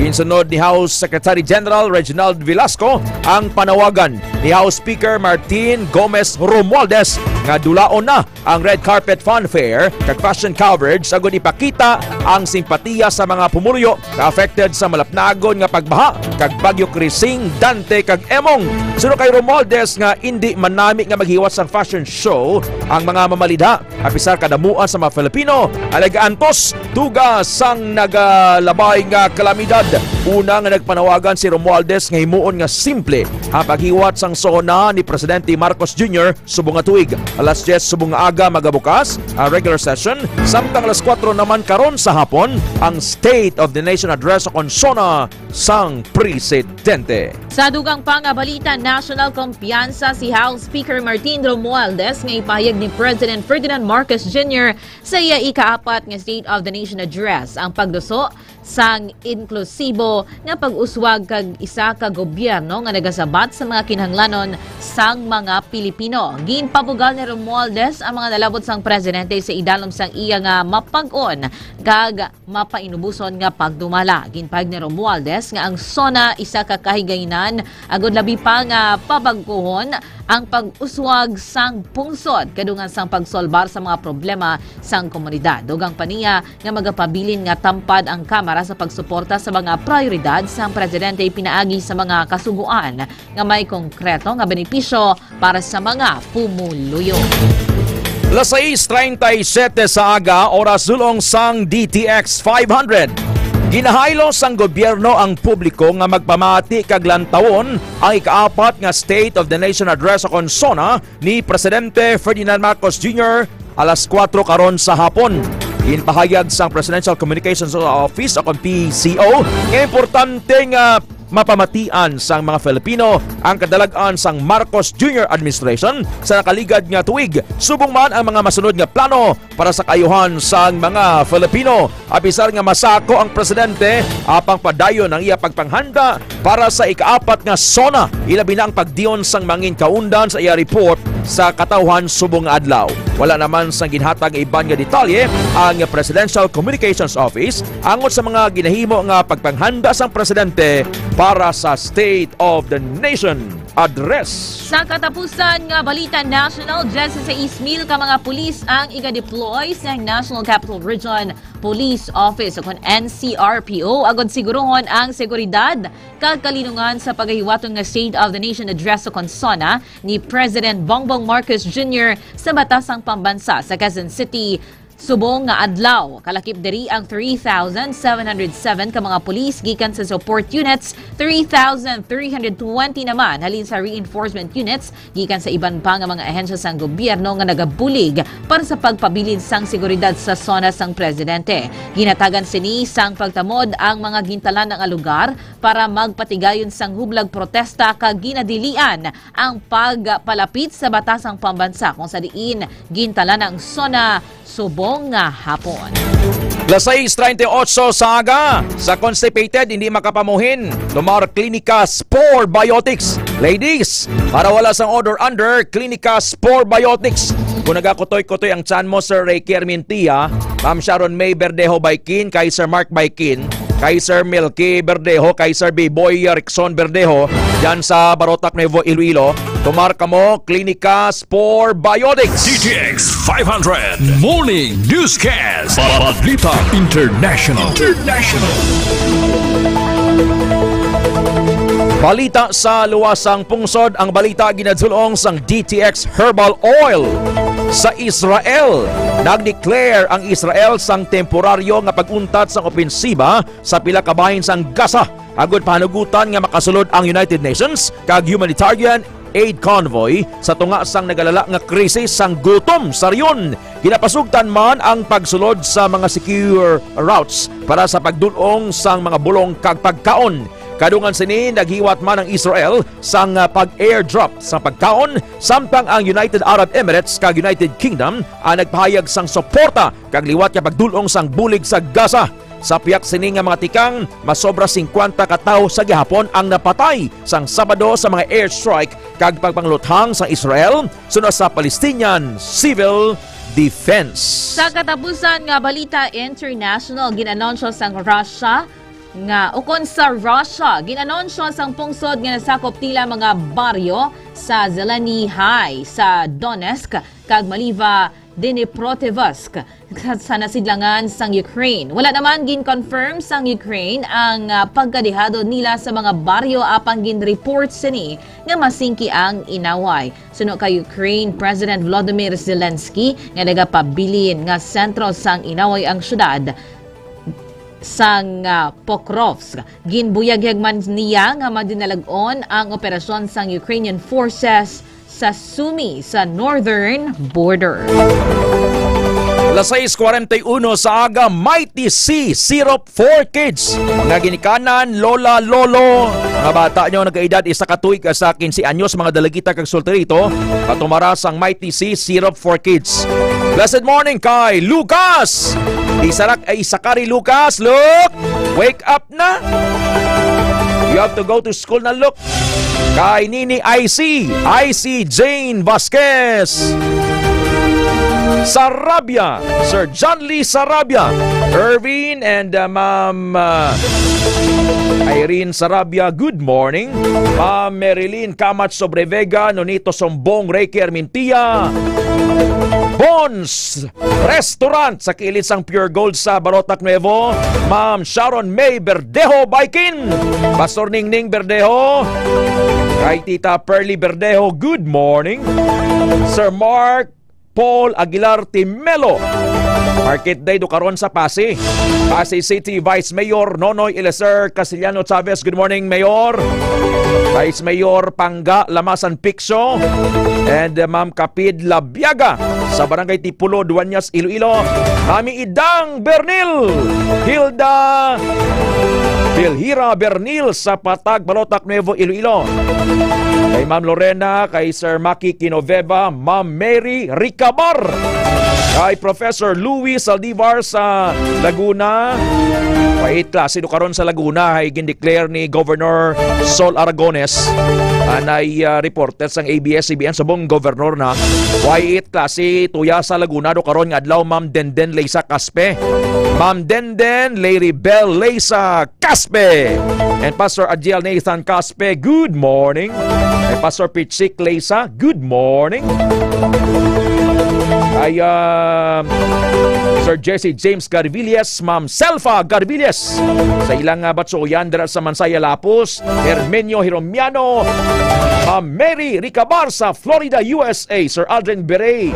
Ginsunod ni House Secretary General Reginald Velasco ang panawagan ni House Speaker Martin Gomez Romualdez nga dulaon na ang red carpet fanfare kag fashion coverage agud ipakita ang simpatiya sa mga pumuluyo nga affected sa malapnagon nga pagbaha kag Bagyo Krising, Dante kag Emong. Suno kay Romualdez nga indi manami nga maghiwat sang fashion show ang mga mamalidha, apisar kadamuan sa mga Filipino ang nagaantos tuga sang nagalabay nga kalamidad. Una nga nagpanawagan si Romualdez nga himuon nga simple ang paghiwat sang SONA ni Presidente Marcos Junior subong nga tuig. Alas diyes subong nga aga magabukas ang regular session, samtang alas kuwatro naman karon sa hapon ang State of the Nation Address o kon SONA sang presidente. Sa dugang pa nga balita, nasyonal kumpiyansa si House Speaker Martin Romualdez nga ipahayag ni President Ferdinand Marcos Junior sa iya ikaapat nga State of the Nation Address ang pagduso sang inklusibo nga pag-uswag kag isa ka gobyerno nga nagasabat sa mga kinahanglanon sang mga Pilipino. Ginpabugal ni Romualdez ang mga nalabot sang presidente sa idalom sang iya nga mapag-on kag mapainubuson nga pagdumala. Ginpahayag ni Romualdez nga ang SONA isa ka kahigayunan agud labi pa nga pabag-ohon ang pag-uswag sang pungsod kadungan sang pagsolbar sa mga problema sang komunidad. Dugang pa niya nga magapabilin nga tampad ang Kamara sa pagsuporta sa mga prioridad sang presidente pinaagi sa mga kasugoan nga may konkreto nga benepisyo para sa mga pumuluyo. Las sais treinta y siete sa aga, oras dul-ong sang D T X five hundred. Ginahaylo sang gobyerno ang publiko nga magpamati kag lantawon ang ikaapat nga State of the Nation Address o kon SONA ni Presidente Ferdinand Marcos Junior alas kuwatro karon sa hapon. Ginpahayag sang Presidential Communications Office o kon P C O nga importante nga mapamatian sang mga Filipino ang kadalag-an sang Marcos Junior administration sa nakaligad nga tuig, subong man ang mga masunod nga plano para sa kaayuhan sang mga Filipino. Apisar nga masako ang presidente, apang padayon ang iya pagpanghanda para sa ikaapat nga SONA, ilabi na ang pagdiyon sang mangin kaundan sa iya report sa katawhan subong nga adlaw. Wala naman sang ginhatag nga iban nga detalye ang Presidential Communications Office angot sa mga ginahimo nga pagpanghanda sang presidente para sa State of the Nation Address. Sa katapusan nga balita national, diyesisais mil ka mga pulis ang iga-deploy sa National Capital Region Police Office o kon N C R P O agud siguruhon ang seguridad kag kalinungan sa pagahiwaton nga State of the Nation Address o kon SONA ni President Bongbong Marcos Junior sa batasang pambansa sa Quezon City subong nga adlaw. Kalakip diri ang three thousand seven hundred seven ka mga pulis gikan sa support units, three thousand three hundred twenty naman halin sa reinforcement units gikan sa iban pa nga mga ahensya sang gobyerno nga nagabulig para sa pagpabilin sang seguridad sa SONA sang presidente. Ginhatagan sini sang pagtamod ang mga gintalan-a nga lugar para magpatigayon sang hublag protesta kag ginadilian ang pagpalapit sa batasang pambansa kung sa diin gintalan-a ang SONA subong nga hapon. Las sais treinta y ocho sa aga, sa constipated, hindi makapamuhin, tomar Clinica Spore Biotics. Ladies, para wala sang odor under, Clinica Spore Biotics. Kung nagakutoy-kutoy ang tiyan mo, Sir Ricky Armintia, Ma'am Sharon May Verdejo Baikin, kay Sir Mark Baikin, kay Sir Milky Verdejo, kay Sir Biboy Rickson Verdejo, dyan sa Barotac, Nuevo Iloilo, tomar kamo Clinica Spore Biotics. D T X five hundred Morning Newscast. Balita International. International. Balita sa luwasang pungsod, ang balita ginadulong sang D T X Herbal Oil. Sa Israel, nag-declare ang Israel sang temporaryo nga pag-untat sang opensiba sa pila ka bahin sang Gaza, agud pahanugutan nga makasulod ang United Nations kag humanitarian aid convoy sa tunga sang nagalala nga krisis sang gutom sa rehiyon. Ginapasugtan man ang pagsulod sa mga secure routes para sa pagdul-ong sang mga bulong kag pagkaon. Kadungan sini, naghiwat man ang Israel sang, ah, pag-airdrop sa pagkaon, samtang ang United Arab Emirates kag United Kingdom ang nagpahayag sang suporta kag liwat nga pagdul-ong sang bulig sa Gaza. Sa pihak sini nga mga tikang, masobra singkwenta ka tawo sa gihapon ang napatay sang Sabado sa mga airstrike kag pagpangluthang sang Israel suno sa Palestinian Civil Defense. Sa katapusan nga balita international, gin-anunsyo sang Russia Nga ukon sa Russia, gin-anunsyo sang pungsod nga nasakop nila mga baryo sa Zeleny High sa Donetsk kag Maliva Dnipropetrovsk sa, sa nasidlangan sang Ukraine. Wala naman gin-confirm sang Ukraine ang, ah, pagkadehado nila sa mga baryo, apang gin-report sini nga masingki ang inaway. Suno kay Ukraine President Volodymyr Zelensky nga nagapabilin nga sentro sang inaway ang syudad sang, ah, Pokrovsk. Ginbuyagyag man niya nga madinalag-on ang operasyon sang Ukrainian forces sa Sumy sa northern border. Las sais cuarenta y uno sa aga, Mighty C Syrup for Kids nga ginikanan lola, lolo, mga bata nyo nagkaedad isa ka tuig sa quince anyos, mga dalagita kag solterito, patumara sang Mighty C Syrup for Kids. Blessed morning kay Lucas! Isarak ay Isakari Lucas, look! Wake up na! You have to go to school na, look! Kay Nini I C, I C Jane Vasquez. Sarabia, Sir John Lee Sarabia, Irvin and, uh, Ma'am, uh, Irene Sarabia, good morning. Ma'am Marilyn Kamat Sobrevega, Nonito Sombong, Reiki Armintia, Bones Restaurant sa kilid sang Pure Gold sa Barotac Nuevo, Ma'am Sharon May Verdejo Baikin, Pastor Ningning Verdejo, kay Tita Pearly Verdejo, good morning. Sir Mark Paul Aguilar Timelo, Market Day do karon sa Passi. Passi City Vice Mayor Nonoy Eliezer Castellano Chavez, good morning, Mayor. Vice Mayor Pangga Lamasan Piccio and, uh, Ma'am Kapid Labiaga sa Barangay Tipulo, Dueñas, Iloilo. Mami Idang Bernil, Hilda Vilhira Bernil sa Patag, Barotac Nuevo, Iloilo. Kay Ma'am Lorena, kay Sir Maki Kinoveva, Ma'am Mary Ricabar, kay Professor Louis Saldivar sa Laguna. Wait, klase do karon sa Laguna ay gindeclare ni Governor Sol Aragones. Anay, ah, reporter sang A B S C B N, subong governor na. Wait, klase tuya sa Laguna do karon nga adlaw, Ma'am Denden Leisa Caspe. Ma'am Denden, Lady Bell Leisa Caspe. And Pastor Ajiel Nathan Caspe, good morning. And Pastor Pichik Leisa, good morning. Ay, ah, Sir Jesse James Garvillas, Ma'am Selfa Garvillas. Sa ilang, ah, batsuyan dira sa Mansaya Lapus, Hermenio Hiromiano, Ma'am Mary Ricabar sa Florida, U S A, Sir Aldrin Bere.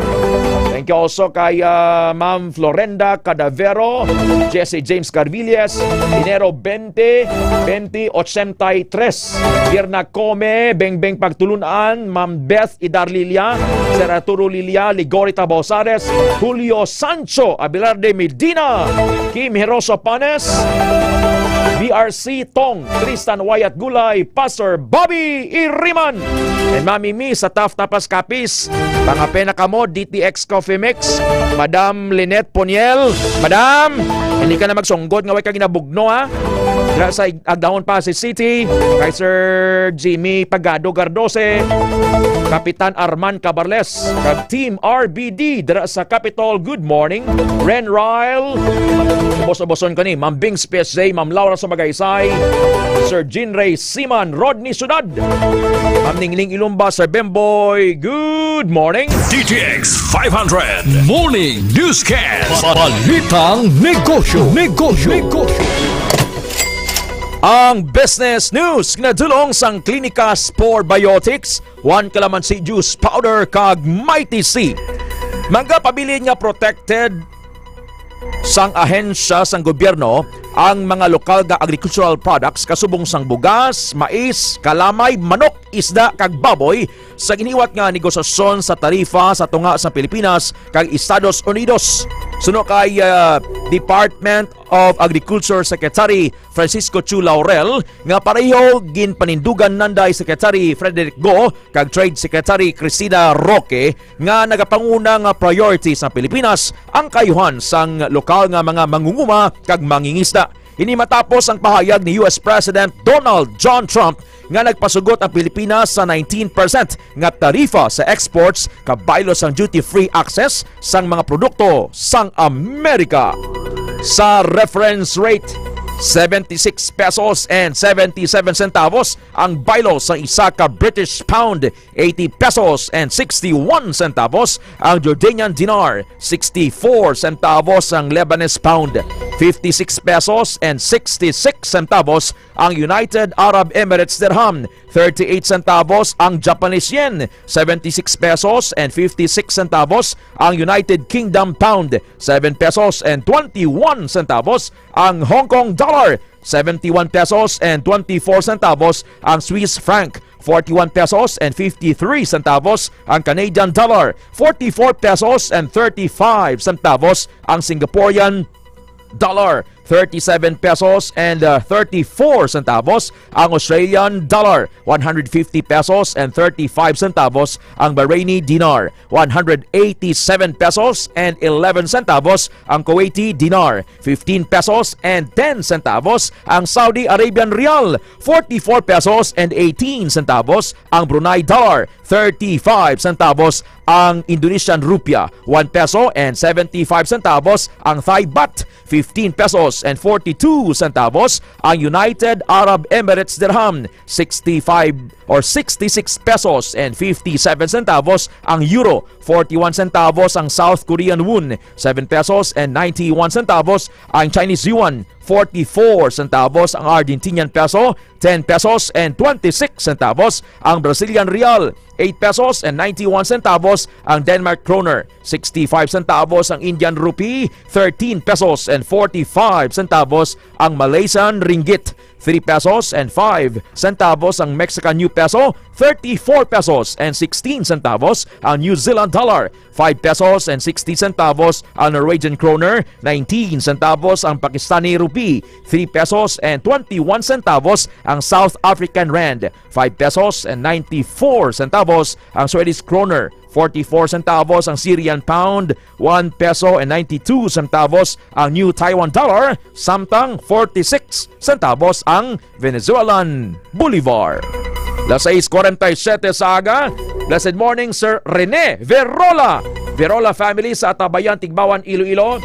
Thank you also kay, ah, Ma'am Florenda Cadavero, Jesse James Carvilles, Enero twenty, twenty ochenta y tres. Birna Come, Bengbeng Pagtulunan, Ma'am Beth Idar Lilia, Sir Arturo Lilia, Ligorita Bausares, Julio Sancho, Abelarde Medina, Kim Heroso Panes, B R C Tong, Tristan Wyatt Gulay, Pastor Bobby Iriman. And Mami Mi sa Taft Tapas Capiz, mga pena kamo, D T X Coffee Mix, Madam Lynette Poniel. Madam, hindi ka na magsunggod nga way ka ginabugno, ha? Dira sa Ig-, Agdahon, Passi City, kay Sir Jimmy Pagado Gardose, Kapitan Arman Cabarles, kag Team R B D dira sa Capitol. Good morning. Ren Ryle, ubos-uboson ko ni Ma'am Bings P S J, Ma'am Laura sa Magaysay, Sir Jean Ray Siman, Rodney Sudad, Ma'am Ningning Ilumba, Sir Bemboy. Good morning. D T X five hundred Morning Newscast. Balitang negosyo, negosyo, negosyo. Ang business news nga dulong sang Klinika Spore Biotics, One Calamansi Juice Powder kag Mighty C. Magapabilin nga protected sang ahensya sang gobyerno ang mga lokal nga agricultural products kasubong sang bugas, mais, kalamay, manok, isda kag baboy sa giniwat nga negosasyon sa tarifa sa tunga sa Pilipinas kag Estados Unidos. Suno kay, ah, Department of Agriculture Secretary Francisco Chu Laurel nga pareho ginpanindugan nanday Secretary Frederick Go kag Trade Secretary Cristina Roque nga nagapanguna nga priority sa Pilipinas ang kaayuhan sang lokal nga mga mangunguma kag mangingisda. Ini matapos ang pahayag ni U S President Donald John Trump nga nagpasugot ang Pilipinas sa nineteen percent nga tarifa sa exports kabaylo sang duty-free access sang mga produkto sang Amerika. Sa reference rate, seventy-six pesos and seventy-seven centavos ang baylo sa isa ka British pound, eighty pesos and sixty-one centavos ang Jordanian dinar, sixty-four centavos ang Lebanese pound, fifty-six pesos and sixty-six centavos ang United Arab Emirates dirham, thirty-eight centavos ang Japanese yen, seventy-six pesos and fifty-six centavos ang United Kingdom pound, seven pesos and twenty-one centavos ang Hong Kong dollar, seventy-one pesos and twenty-four centavos ang Swiss franc, forty-one pesos and fifty-three centavos ang Canadian dollar, forty-four pesos and thirty-five centavos ang Singaporean dollar, thirty-seven pesos and, uh, thirty-four centavos ang Australian dollar, one hundred fifty pesos and thirty-five centavos ang Bahraini dinar, one hundred eighty-seven pesos and eleven centavos ang Kuwaiti dinar, fifteen pesos and ten centavos ang Saudi Arabian rial, forty-four pesos and eighteen centavos ang Brunei dollar, thirty-five centavos ang Indonesian rupiah, one peso and seventy-five centavos ang Thai baht, fifteen pesos and forty-two centavos ang United Arab Emirates dirham, sixty-five or sixty-six pesos and fifty-seven centavos ang euro, forty-one centavos ang South Korean won, seven pesos and ninety-one centavos ang Chinese yuan, forty-four centavos ang Argentinian peso, ten pesos and twenty-six centavos ang Brazilian real, eight pesos and ninety-one centavos ang Denmark kroner, sixty-five centavos ang Indian rupee, thirteen pesos and forty-five centavos ang Malaysian ringgit, three pesos and five centavos ang Mexican new peso, thirty-four pesos and sixteen centavos ang New Zealand dollar, five pesos and sixty centavos ang Norwegian kroner, nineteen centavos ang Pakistani rupee, three pesos and twenty-one centavos ang South African rand, five pesos and ninety-four centavos ang Swedish kroner, forty-four centavos ang Syrian pound, one peso and ninety-two centavos ang New Taiwan dollar, samtang forty-six centavos ang Venezuelan bolivar. Las sais cuarenta y siete sa aga. Blessed morning, Sir Rene Verola. Verola family sa Atabayan, Tigbawan, Iloilo.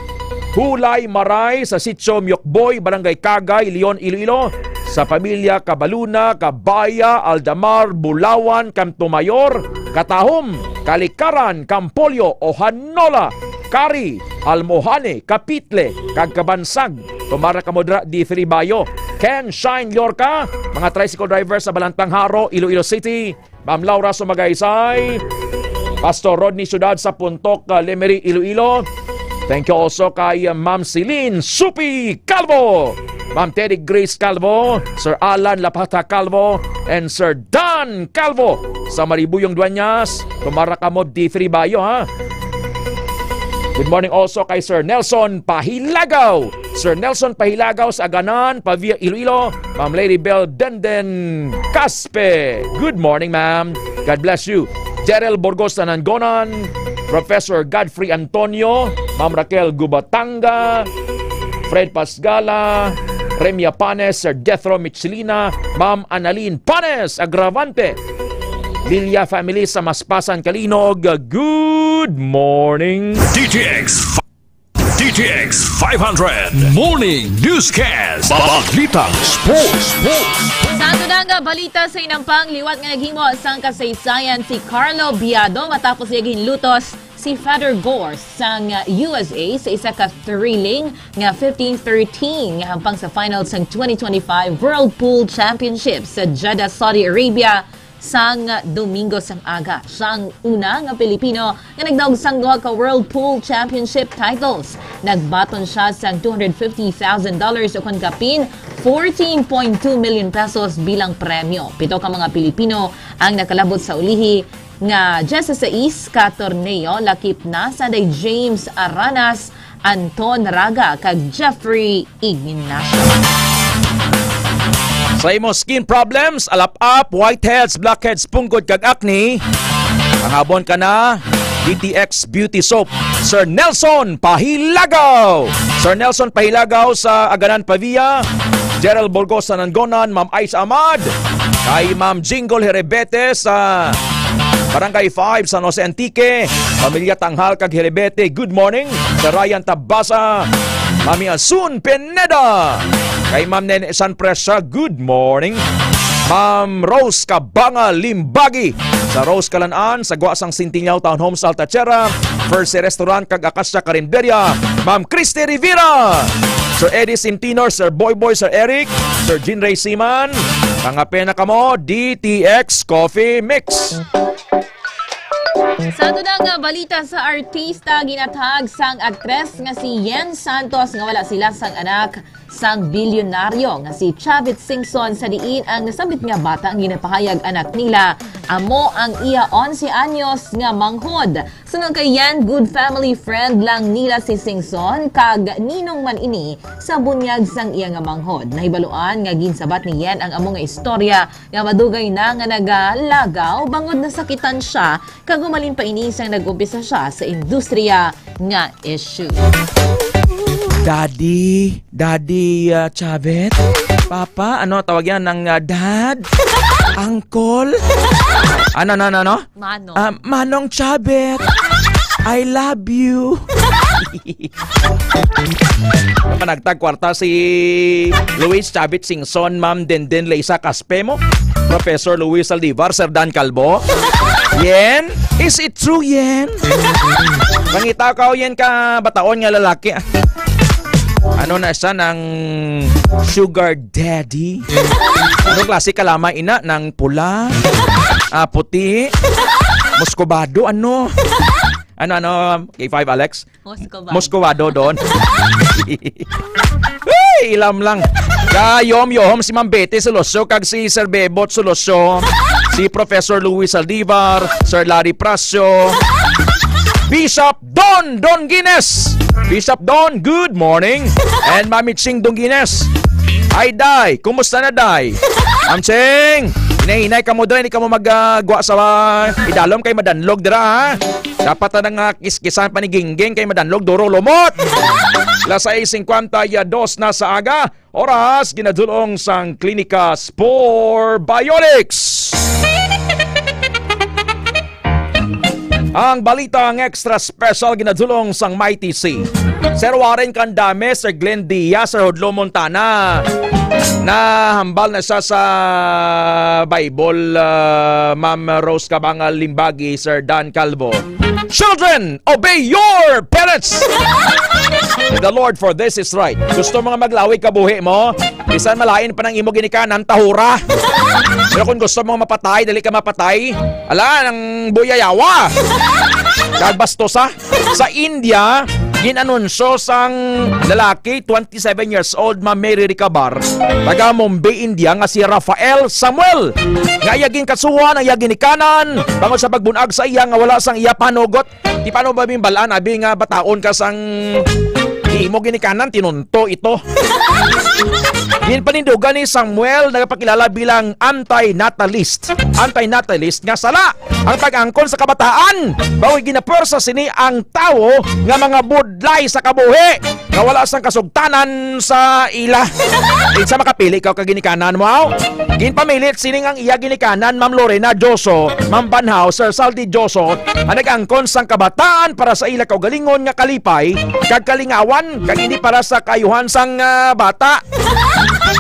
Hulay Maray sa Sitio Miokboy, Barangay Kagay, Leon, Iloilo. Sa pamilya Cabaluna, Cabaya, Aldamar, Bulawan, Campo Mayor, Katahom, Kalikaran, Campolio, Ohanola, Kari, Almohane, Kapitle, kag Kabansag. Tumara kamo dira, D three Bayo. Ken Shine Lorca, mga tricycle driver sa Balantang Jaro, Iloilo City. Ma'am Laura Sumagaysay, Pastor Rodney Ciudad sa Puntok, uh, Lemery, Iloilo. Thank you also kay, uh, Ma'am Celine Supi Calvo, Ma'am Teddy Grace Calvo, Sir Alan Lapata Calvo, and Sir Dan Calvo sa Maribuyong Dueñas. Tumara kamo, D three Bayo, ha. Good morning also kay Sir Nelson Pahilagaw. Sir Nelson Pahilagaw sa Aganan, Pavia, Iloilo. Ma'am Lady Bell Denden Caspe. Good morning, ma'am. God bless you. Jerel Burgos Nanangonan, Professor Godfrey Antonio, Ma'am Raquel Gubatanga, Fred Pasgala, Remia Panes, Sir Jethro Michelina, Ma'am Annalyn Panes Agravante. Lilia family sa Maspasan, Calinog. Good morning. D T X, D T X five hundred Morning Newscast. Balitang Sports. Sports. Sa ato na nga balita sa inampang, liwat nga naghimo sang kasaysayan si Carlo Biado matapos iya ginlutos si Father Gore sang U S A sa isa ka thrilling nga fifteen thirteen nga hampang sa final sang twenty twenty-five World Pool Championship sa Jeddah, Saudi Arabia, sang Domingo sang aga. Siya ang una nga Pilipino nga nagdaog sang duha ka World Pool Championship titles. Nagbaton siya sang two hundred fifty thousand dollars, ukon kapin fourteen point two million pesos bilang premyo. Pito ka mga Pilipino ang nakalabot sa ulihi nga diyes a sais ka torneo, lakip na sanday James Aranas, Anton Raga, kag Jeffrey Ignacio. Sa imo skin problems, alap-ap, whiteheads, blackheads, punggod, kag acne, panghawon ka na D T X Beauty Soap, Sir Nelson Pahilagaw. Sir Nelson Pahilagaw sa Aganan, Pavia, Gerald Burgos sa Nangonan, Ma'am Ice Amad, kay Ma'am Jingle Herebete sa Barangay five, San Jose, Antique, pamilya Tanghal kag Herebete, good morning. Sir Ryan Tabasa, Mami Asun Pineda, Kay Ma'am Nene San Presya, good morning. Ma'am Rose Cabanga Limbagi sa Rose Kalan-an, sa gwa sang Centennial Townhomes Alta Tierra, First Restaurant kag Acacia Carinderia, Ma'am Christy Rivera, Sir Eddie Sintinor, Sir Boy Boy, Sir Eric, Sir Jean Ray Siman, mga pena kamo, D T X Coffee Mix. Sa ato na nga balita sa artista, ginatag sang aktres nga si Yen Santos nga wala sila sang anak sang bilyonaryo nga si Chavit Singson, sa diin ang nasambit nga bata ang ginapahayag anak nila amo ang iya onse anyos nga manghod. Suno kay Yen, good family friend lang nila si Singson, kag ninong man ini sa bunyag sang iya nga manghod. Nahibaluan nga ginsabat ni Yen ang amo nga istorya nga madugay na nga nagalagaw bangod nasakitan siya kag humalin pa ini sang nag-umpisa siya sa industriya nga issue. Daddy, Daddy, ah, Chavit? Papa, ano tawag yan ng, ah, dad? Uncle? Ano, ano, ano, ano? Mano. Ah, Manong Chavit, I love you. Panagtag kwarta si Luis Chavit Singson, Ma'am Denden Leisa Caspemo, Professor Luis Saldivar, Sir Dan Calvo. Yen? Is it true, Yen? Mangita ka, o Yen, ka bataon nga lalaki, ah. Ano na siya ng sugar daddy? Ano klase ka lamang, ina? Ng pula? Ah, puti? Muscovado? Ano? Ano, ano, K five, Alex? Muscovado. Muscovado doon. Uy, ilam lang. Kayom, yohom si Ma'am Betty Soloso kag si Sir Bebot Soloso, si Professor Luis Saldivar, Sir Larry Prasio, Bishop Don Don Guinness. Bishop Don, good morning. And Mami Ching Don Guinness. Ay, Day, kumusta na, Day? Ma'am Ching, hinay-hinay kamo, Day, hindi kamo mag, ah, gwa sa, ah, idalom kay madanlog dira, ha? Dapat na nga kiskisan pa ni Gingging kay madanlog duro lumot. Las sais singkwenta y dos na sa aga. Oras ginadulong sang Klinika Spore Bionics. Ang balita ang extra special ginadulong sang Mighty C. Sir Warren Candame, Sir Glenn Diaz, Sir Hudlo Montana. Nahambal na siya sa Bible, ah, Ma'am Rose Cabangal Limbagi, Sir Dan Calvo. Children, obey your parents! The Lord, for this is right. Gusto mo nga maglawi kabuhi mo? Bisan malain pa nang imo ginikanan, tahura. Pero kung gusto mo mapatay, dali ka mapatay. Ala, nang buyayawa. Kag bastosa. Sa India, gin-anunsyo sang lalaki, twenty-seven years old, Ma'am Mary Ricabar, taga Mumbai, India, nga si Rafael Samuel, nga iya ginkasuhan ang iya ginikanan bangod sa pagbunag sa iya nga wala sang iya panugot. Di paano ba bimbalaan, abi nga bataon ka sang di mo ginikanan, tinunto ito. Ginpanindugan ni Samuel, nagapakilala bilang anti-natalist. Anti-natalist nga sala ang pag-angkon sa kabataan. Bawi ginapwersa sini ang tawo nga mga budlay sa kabuhi nga wala sang kasugtanan sa ila. Kinsa makapili ka ka ginikanan mo, aw? Ginpamilit sining ang iya ginikanan, Ma'am Lorena Dioso, Ma'am Banhaw, Sir Saldi Dioso, ang nag-angkon sang kabataan para sa ila kaugalingon nga kalipay kag kalingawan, kag hindi para sa kaayuhan sang, ah, bata.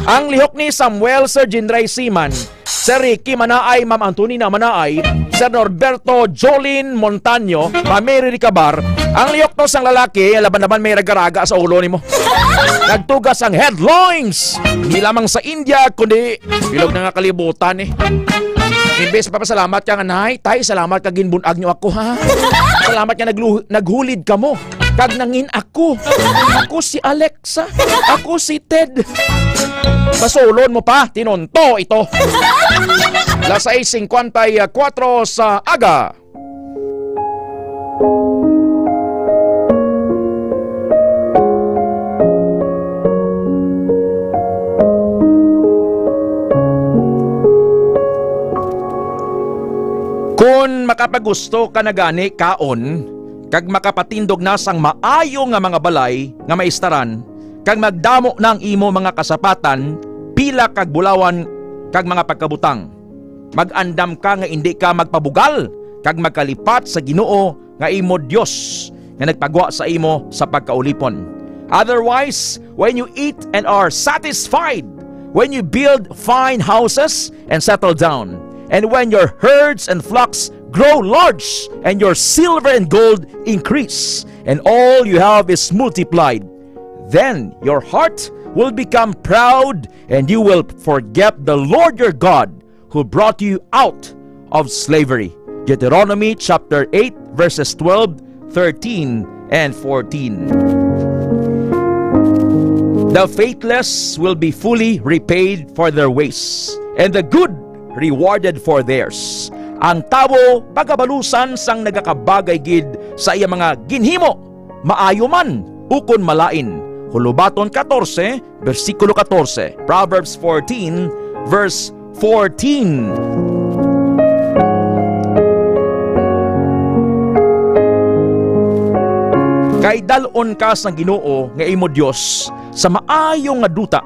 Ang lihok ni Samuel, Sir Jinray Siman, Sir Ricky Manaay, Ma'am Antonina Manaay, Sir Norberto Jolin Montaño, Ma'am Mary Ricabar, ang lihok to sang lalaki, laban naman may raga-raga sa ulo nimo. Nagtugas ang headlines, hindi lamang sa India, kundi bilog na nga kalibutan, eh. Imbes papasalamat ka nga, "Nay, tay, salamat ka ginbunag nyo ako, ha? Salamat nga naglu-, naghulid kamo. Kag nangin ako. Ako si Alexa. Ako si Ted." Basulon mo pa, tinunto ito. Las sais singkwenta y kuwatro sa aga. Kon makapagusto ka na gani kaon, kag makapatindog na sang maayo nga mga balay nga maistaran, kag magdamo na ang imo mga kasapatan, pila kag bulawan, kag mga pagkabutang. Mag-andam ka nga indi ka magpabugal, kag magkalipat sa Ginoo nga imo Dios, nga nagpagwa sa imo sa pagkaulipon. Otherwise, when you eat and are satisfied, when you build fine houses and settle down, and when your herds and flocks grow large, and your silver and gold increase, and all you have is multiplied, then your heart will become proud, and you will forget the Lord your God, who brought you out of slavery. Deuteronomy chapter eight, verses twelve, thirteen, and fourteen. The faithless will be fully repaid for their ways, and the good rewarded for theirs. Ang tawo pagabalusan sang nagakabagay gid sa iya mga ginhimo, maayo man ukon malain. Hulubaton katorse, bersikulo katorse. Proverbs fourteen, verse fourteen. Kay dal-on ka sang Ginoo nga imo Dios sa maayo nga duta,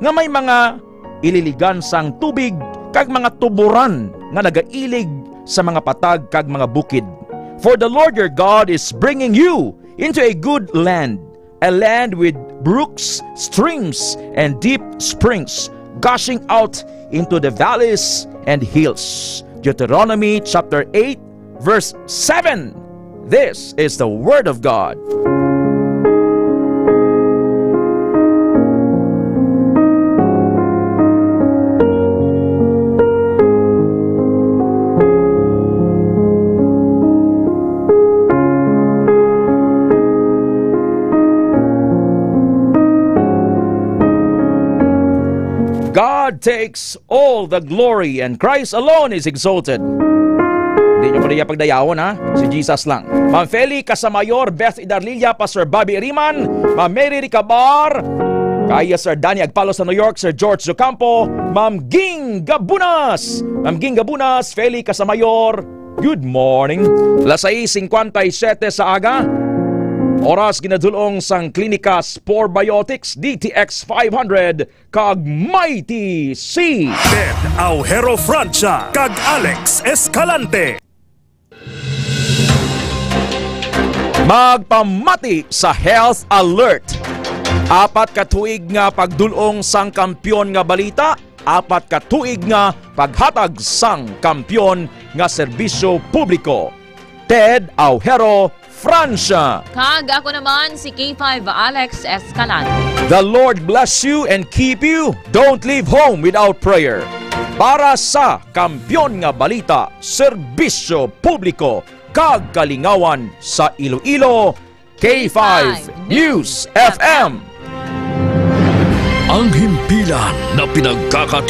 nga may mga ililigan sang tubig kag mga tuboran nga nagailig sa mga patag kag mga bukid. For the Lord your God is bringing you into a good land, a land with brooks, streams, and deep springs gushing out into the valleys and hills. Deuteronomy chapter eight, verse seven. This is the word of God. God takes all the glory and Christ alone is exalted. Di nyo ko niya pagdayawon, ha? Si Jesus lang. Ma'am Feli Casamayor, Beth Idarlilla, Pastor Bobby Iriman, Ma'am Mary Ricabar, kay Sir Danny Agpalo sa New York, Sir George Ocampo, Ma'am Ging Gabunas, Ma'am Ging Gabunas, Feli Casamayor, good morning. Alas sais singkwenta y siyete sa aga. Oras ginadulong sang Klinika Spore Biotics, D T X five hundred, kag Mighty C. Ted Aujero Francia kag Alex Escalante. Magpamati sa Health Alert. Apat ka tuig nga pagdul-ong sang Kampiyon nga Balita, apat ka tuig nga paghatag sang kampiyon nga serbisyo publiko. Ted Aujero Francia. Kag ako naman si K five Alex Escalante. The Lord bless you and keep you. Don't leave home without prayer. Para sa Kampiyon nga Balita, Serbisyo Publiko, kag Kalingawan sa Iloilo, K five News F M. Ang himpilan na pinagkakati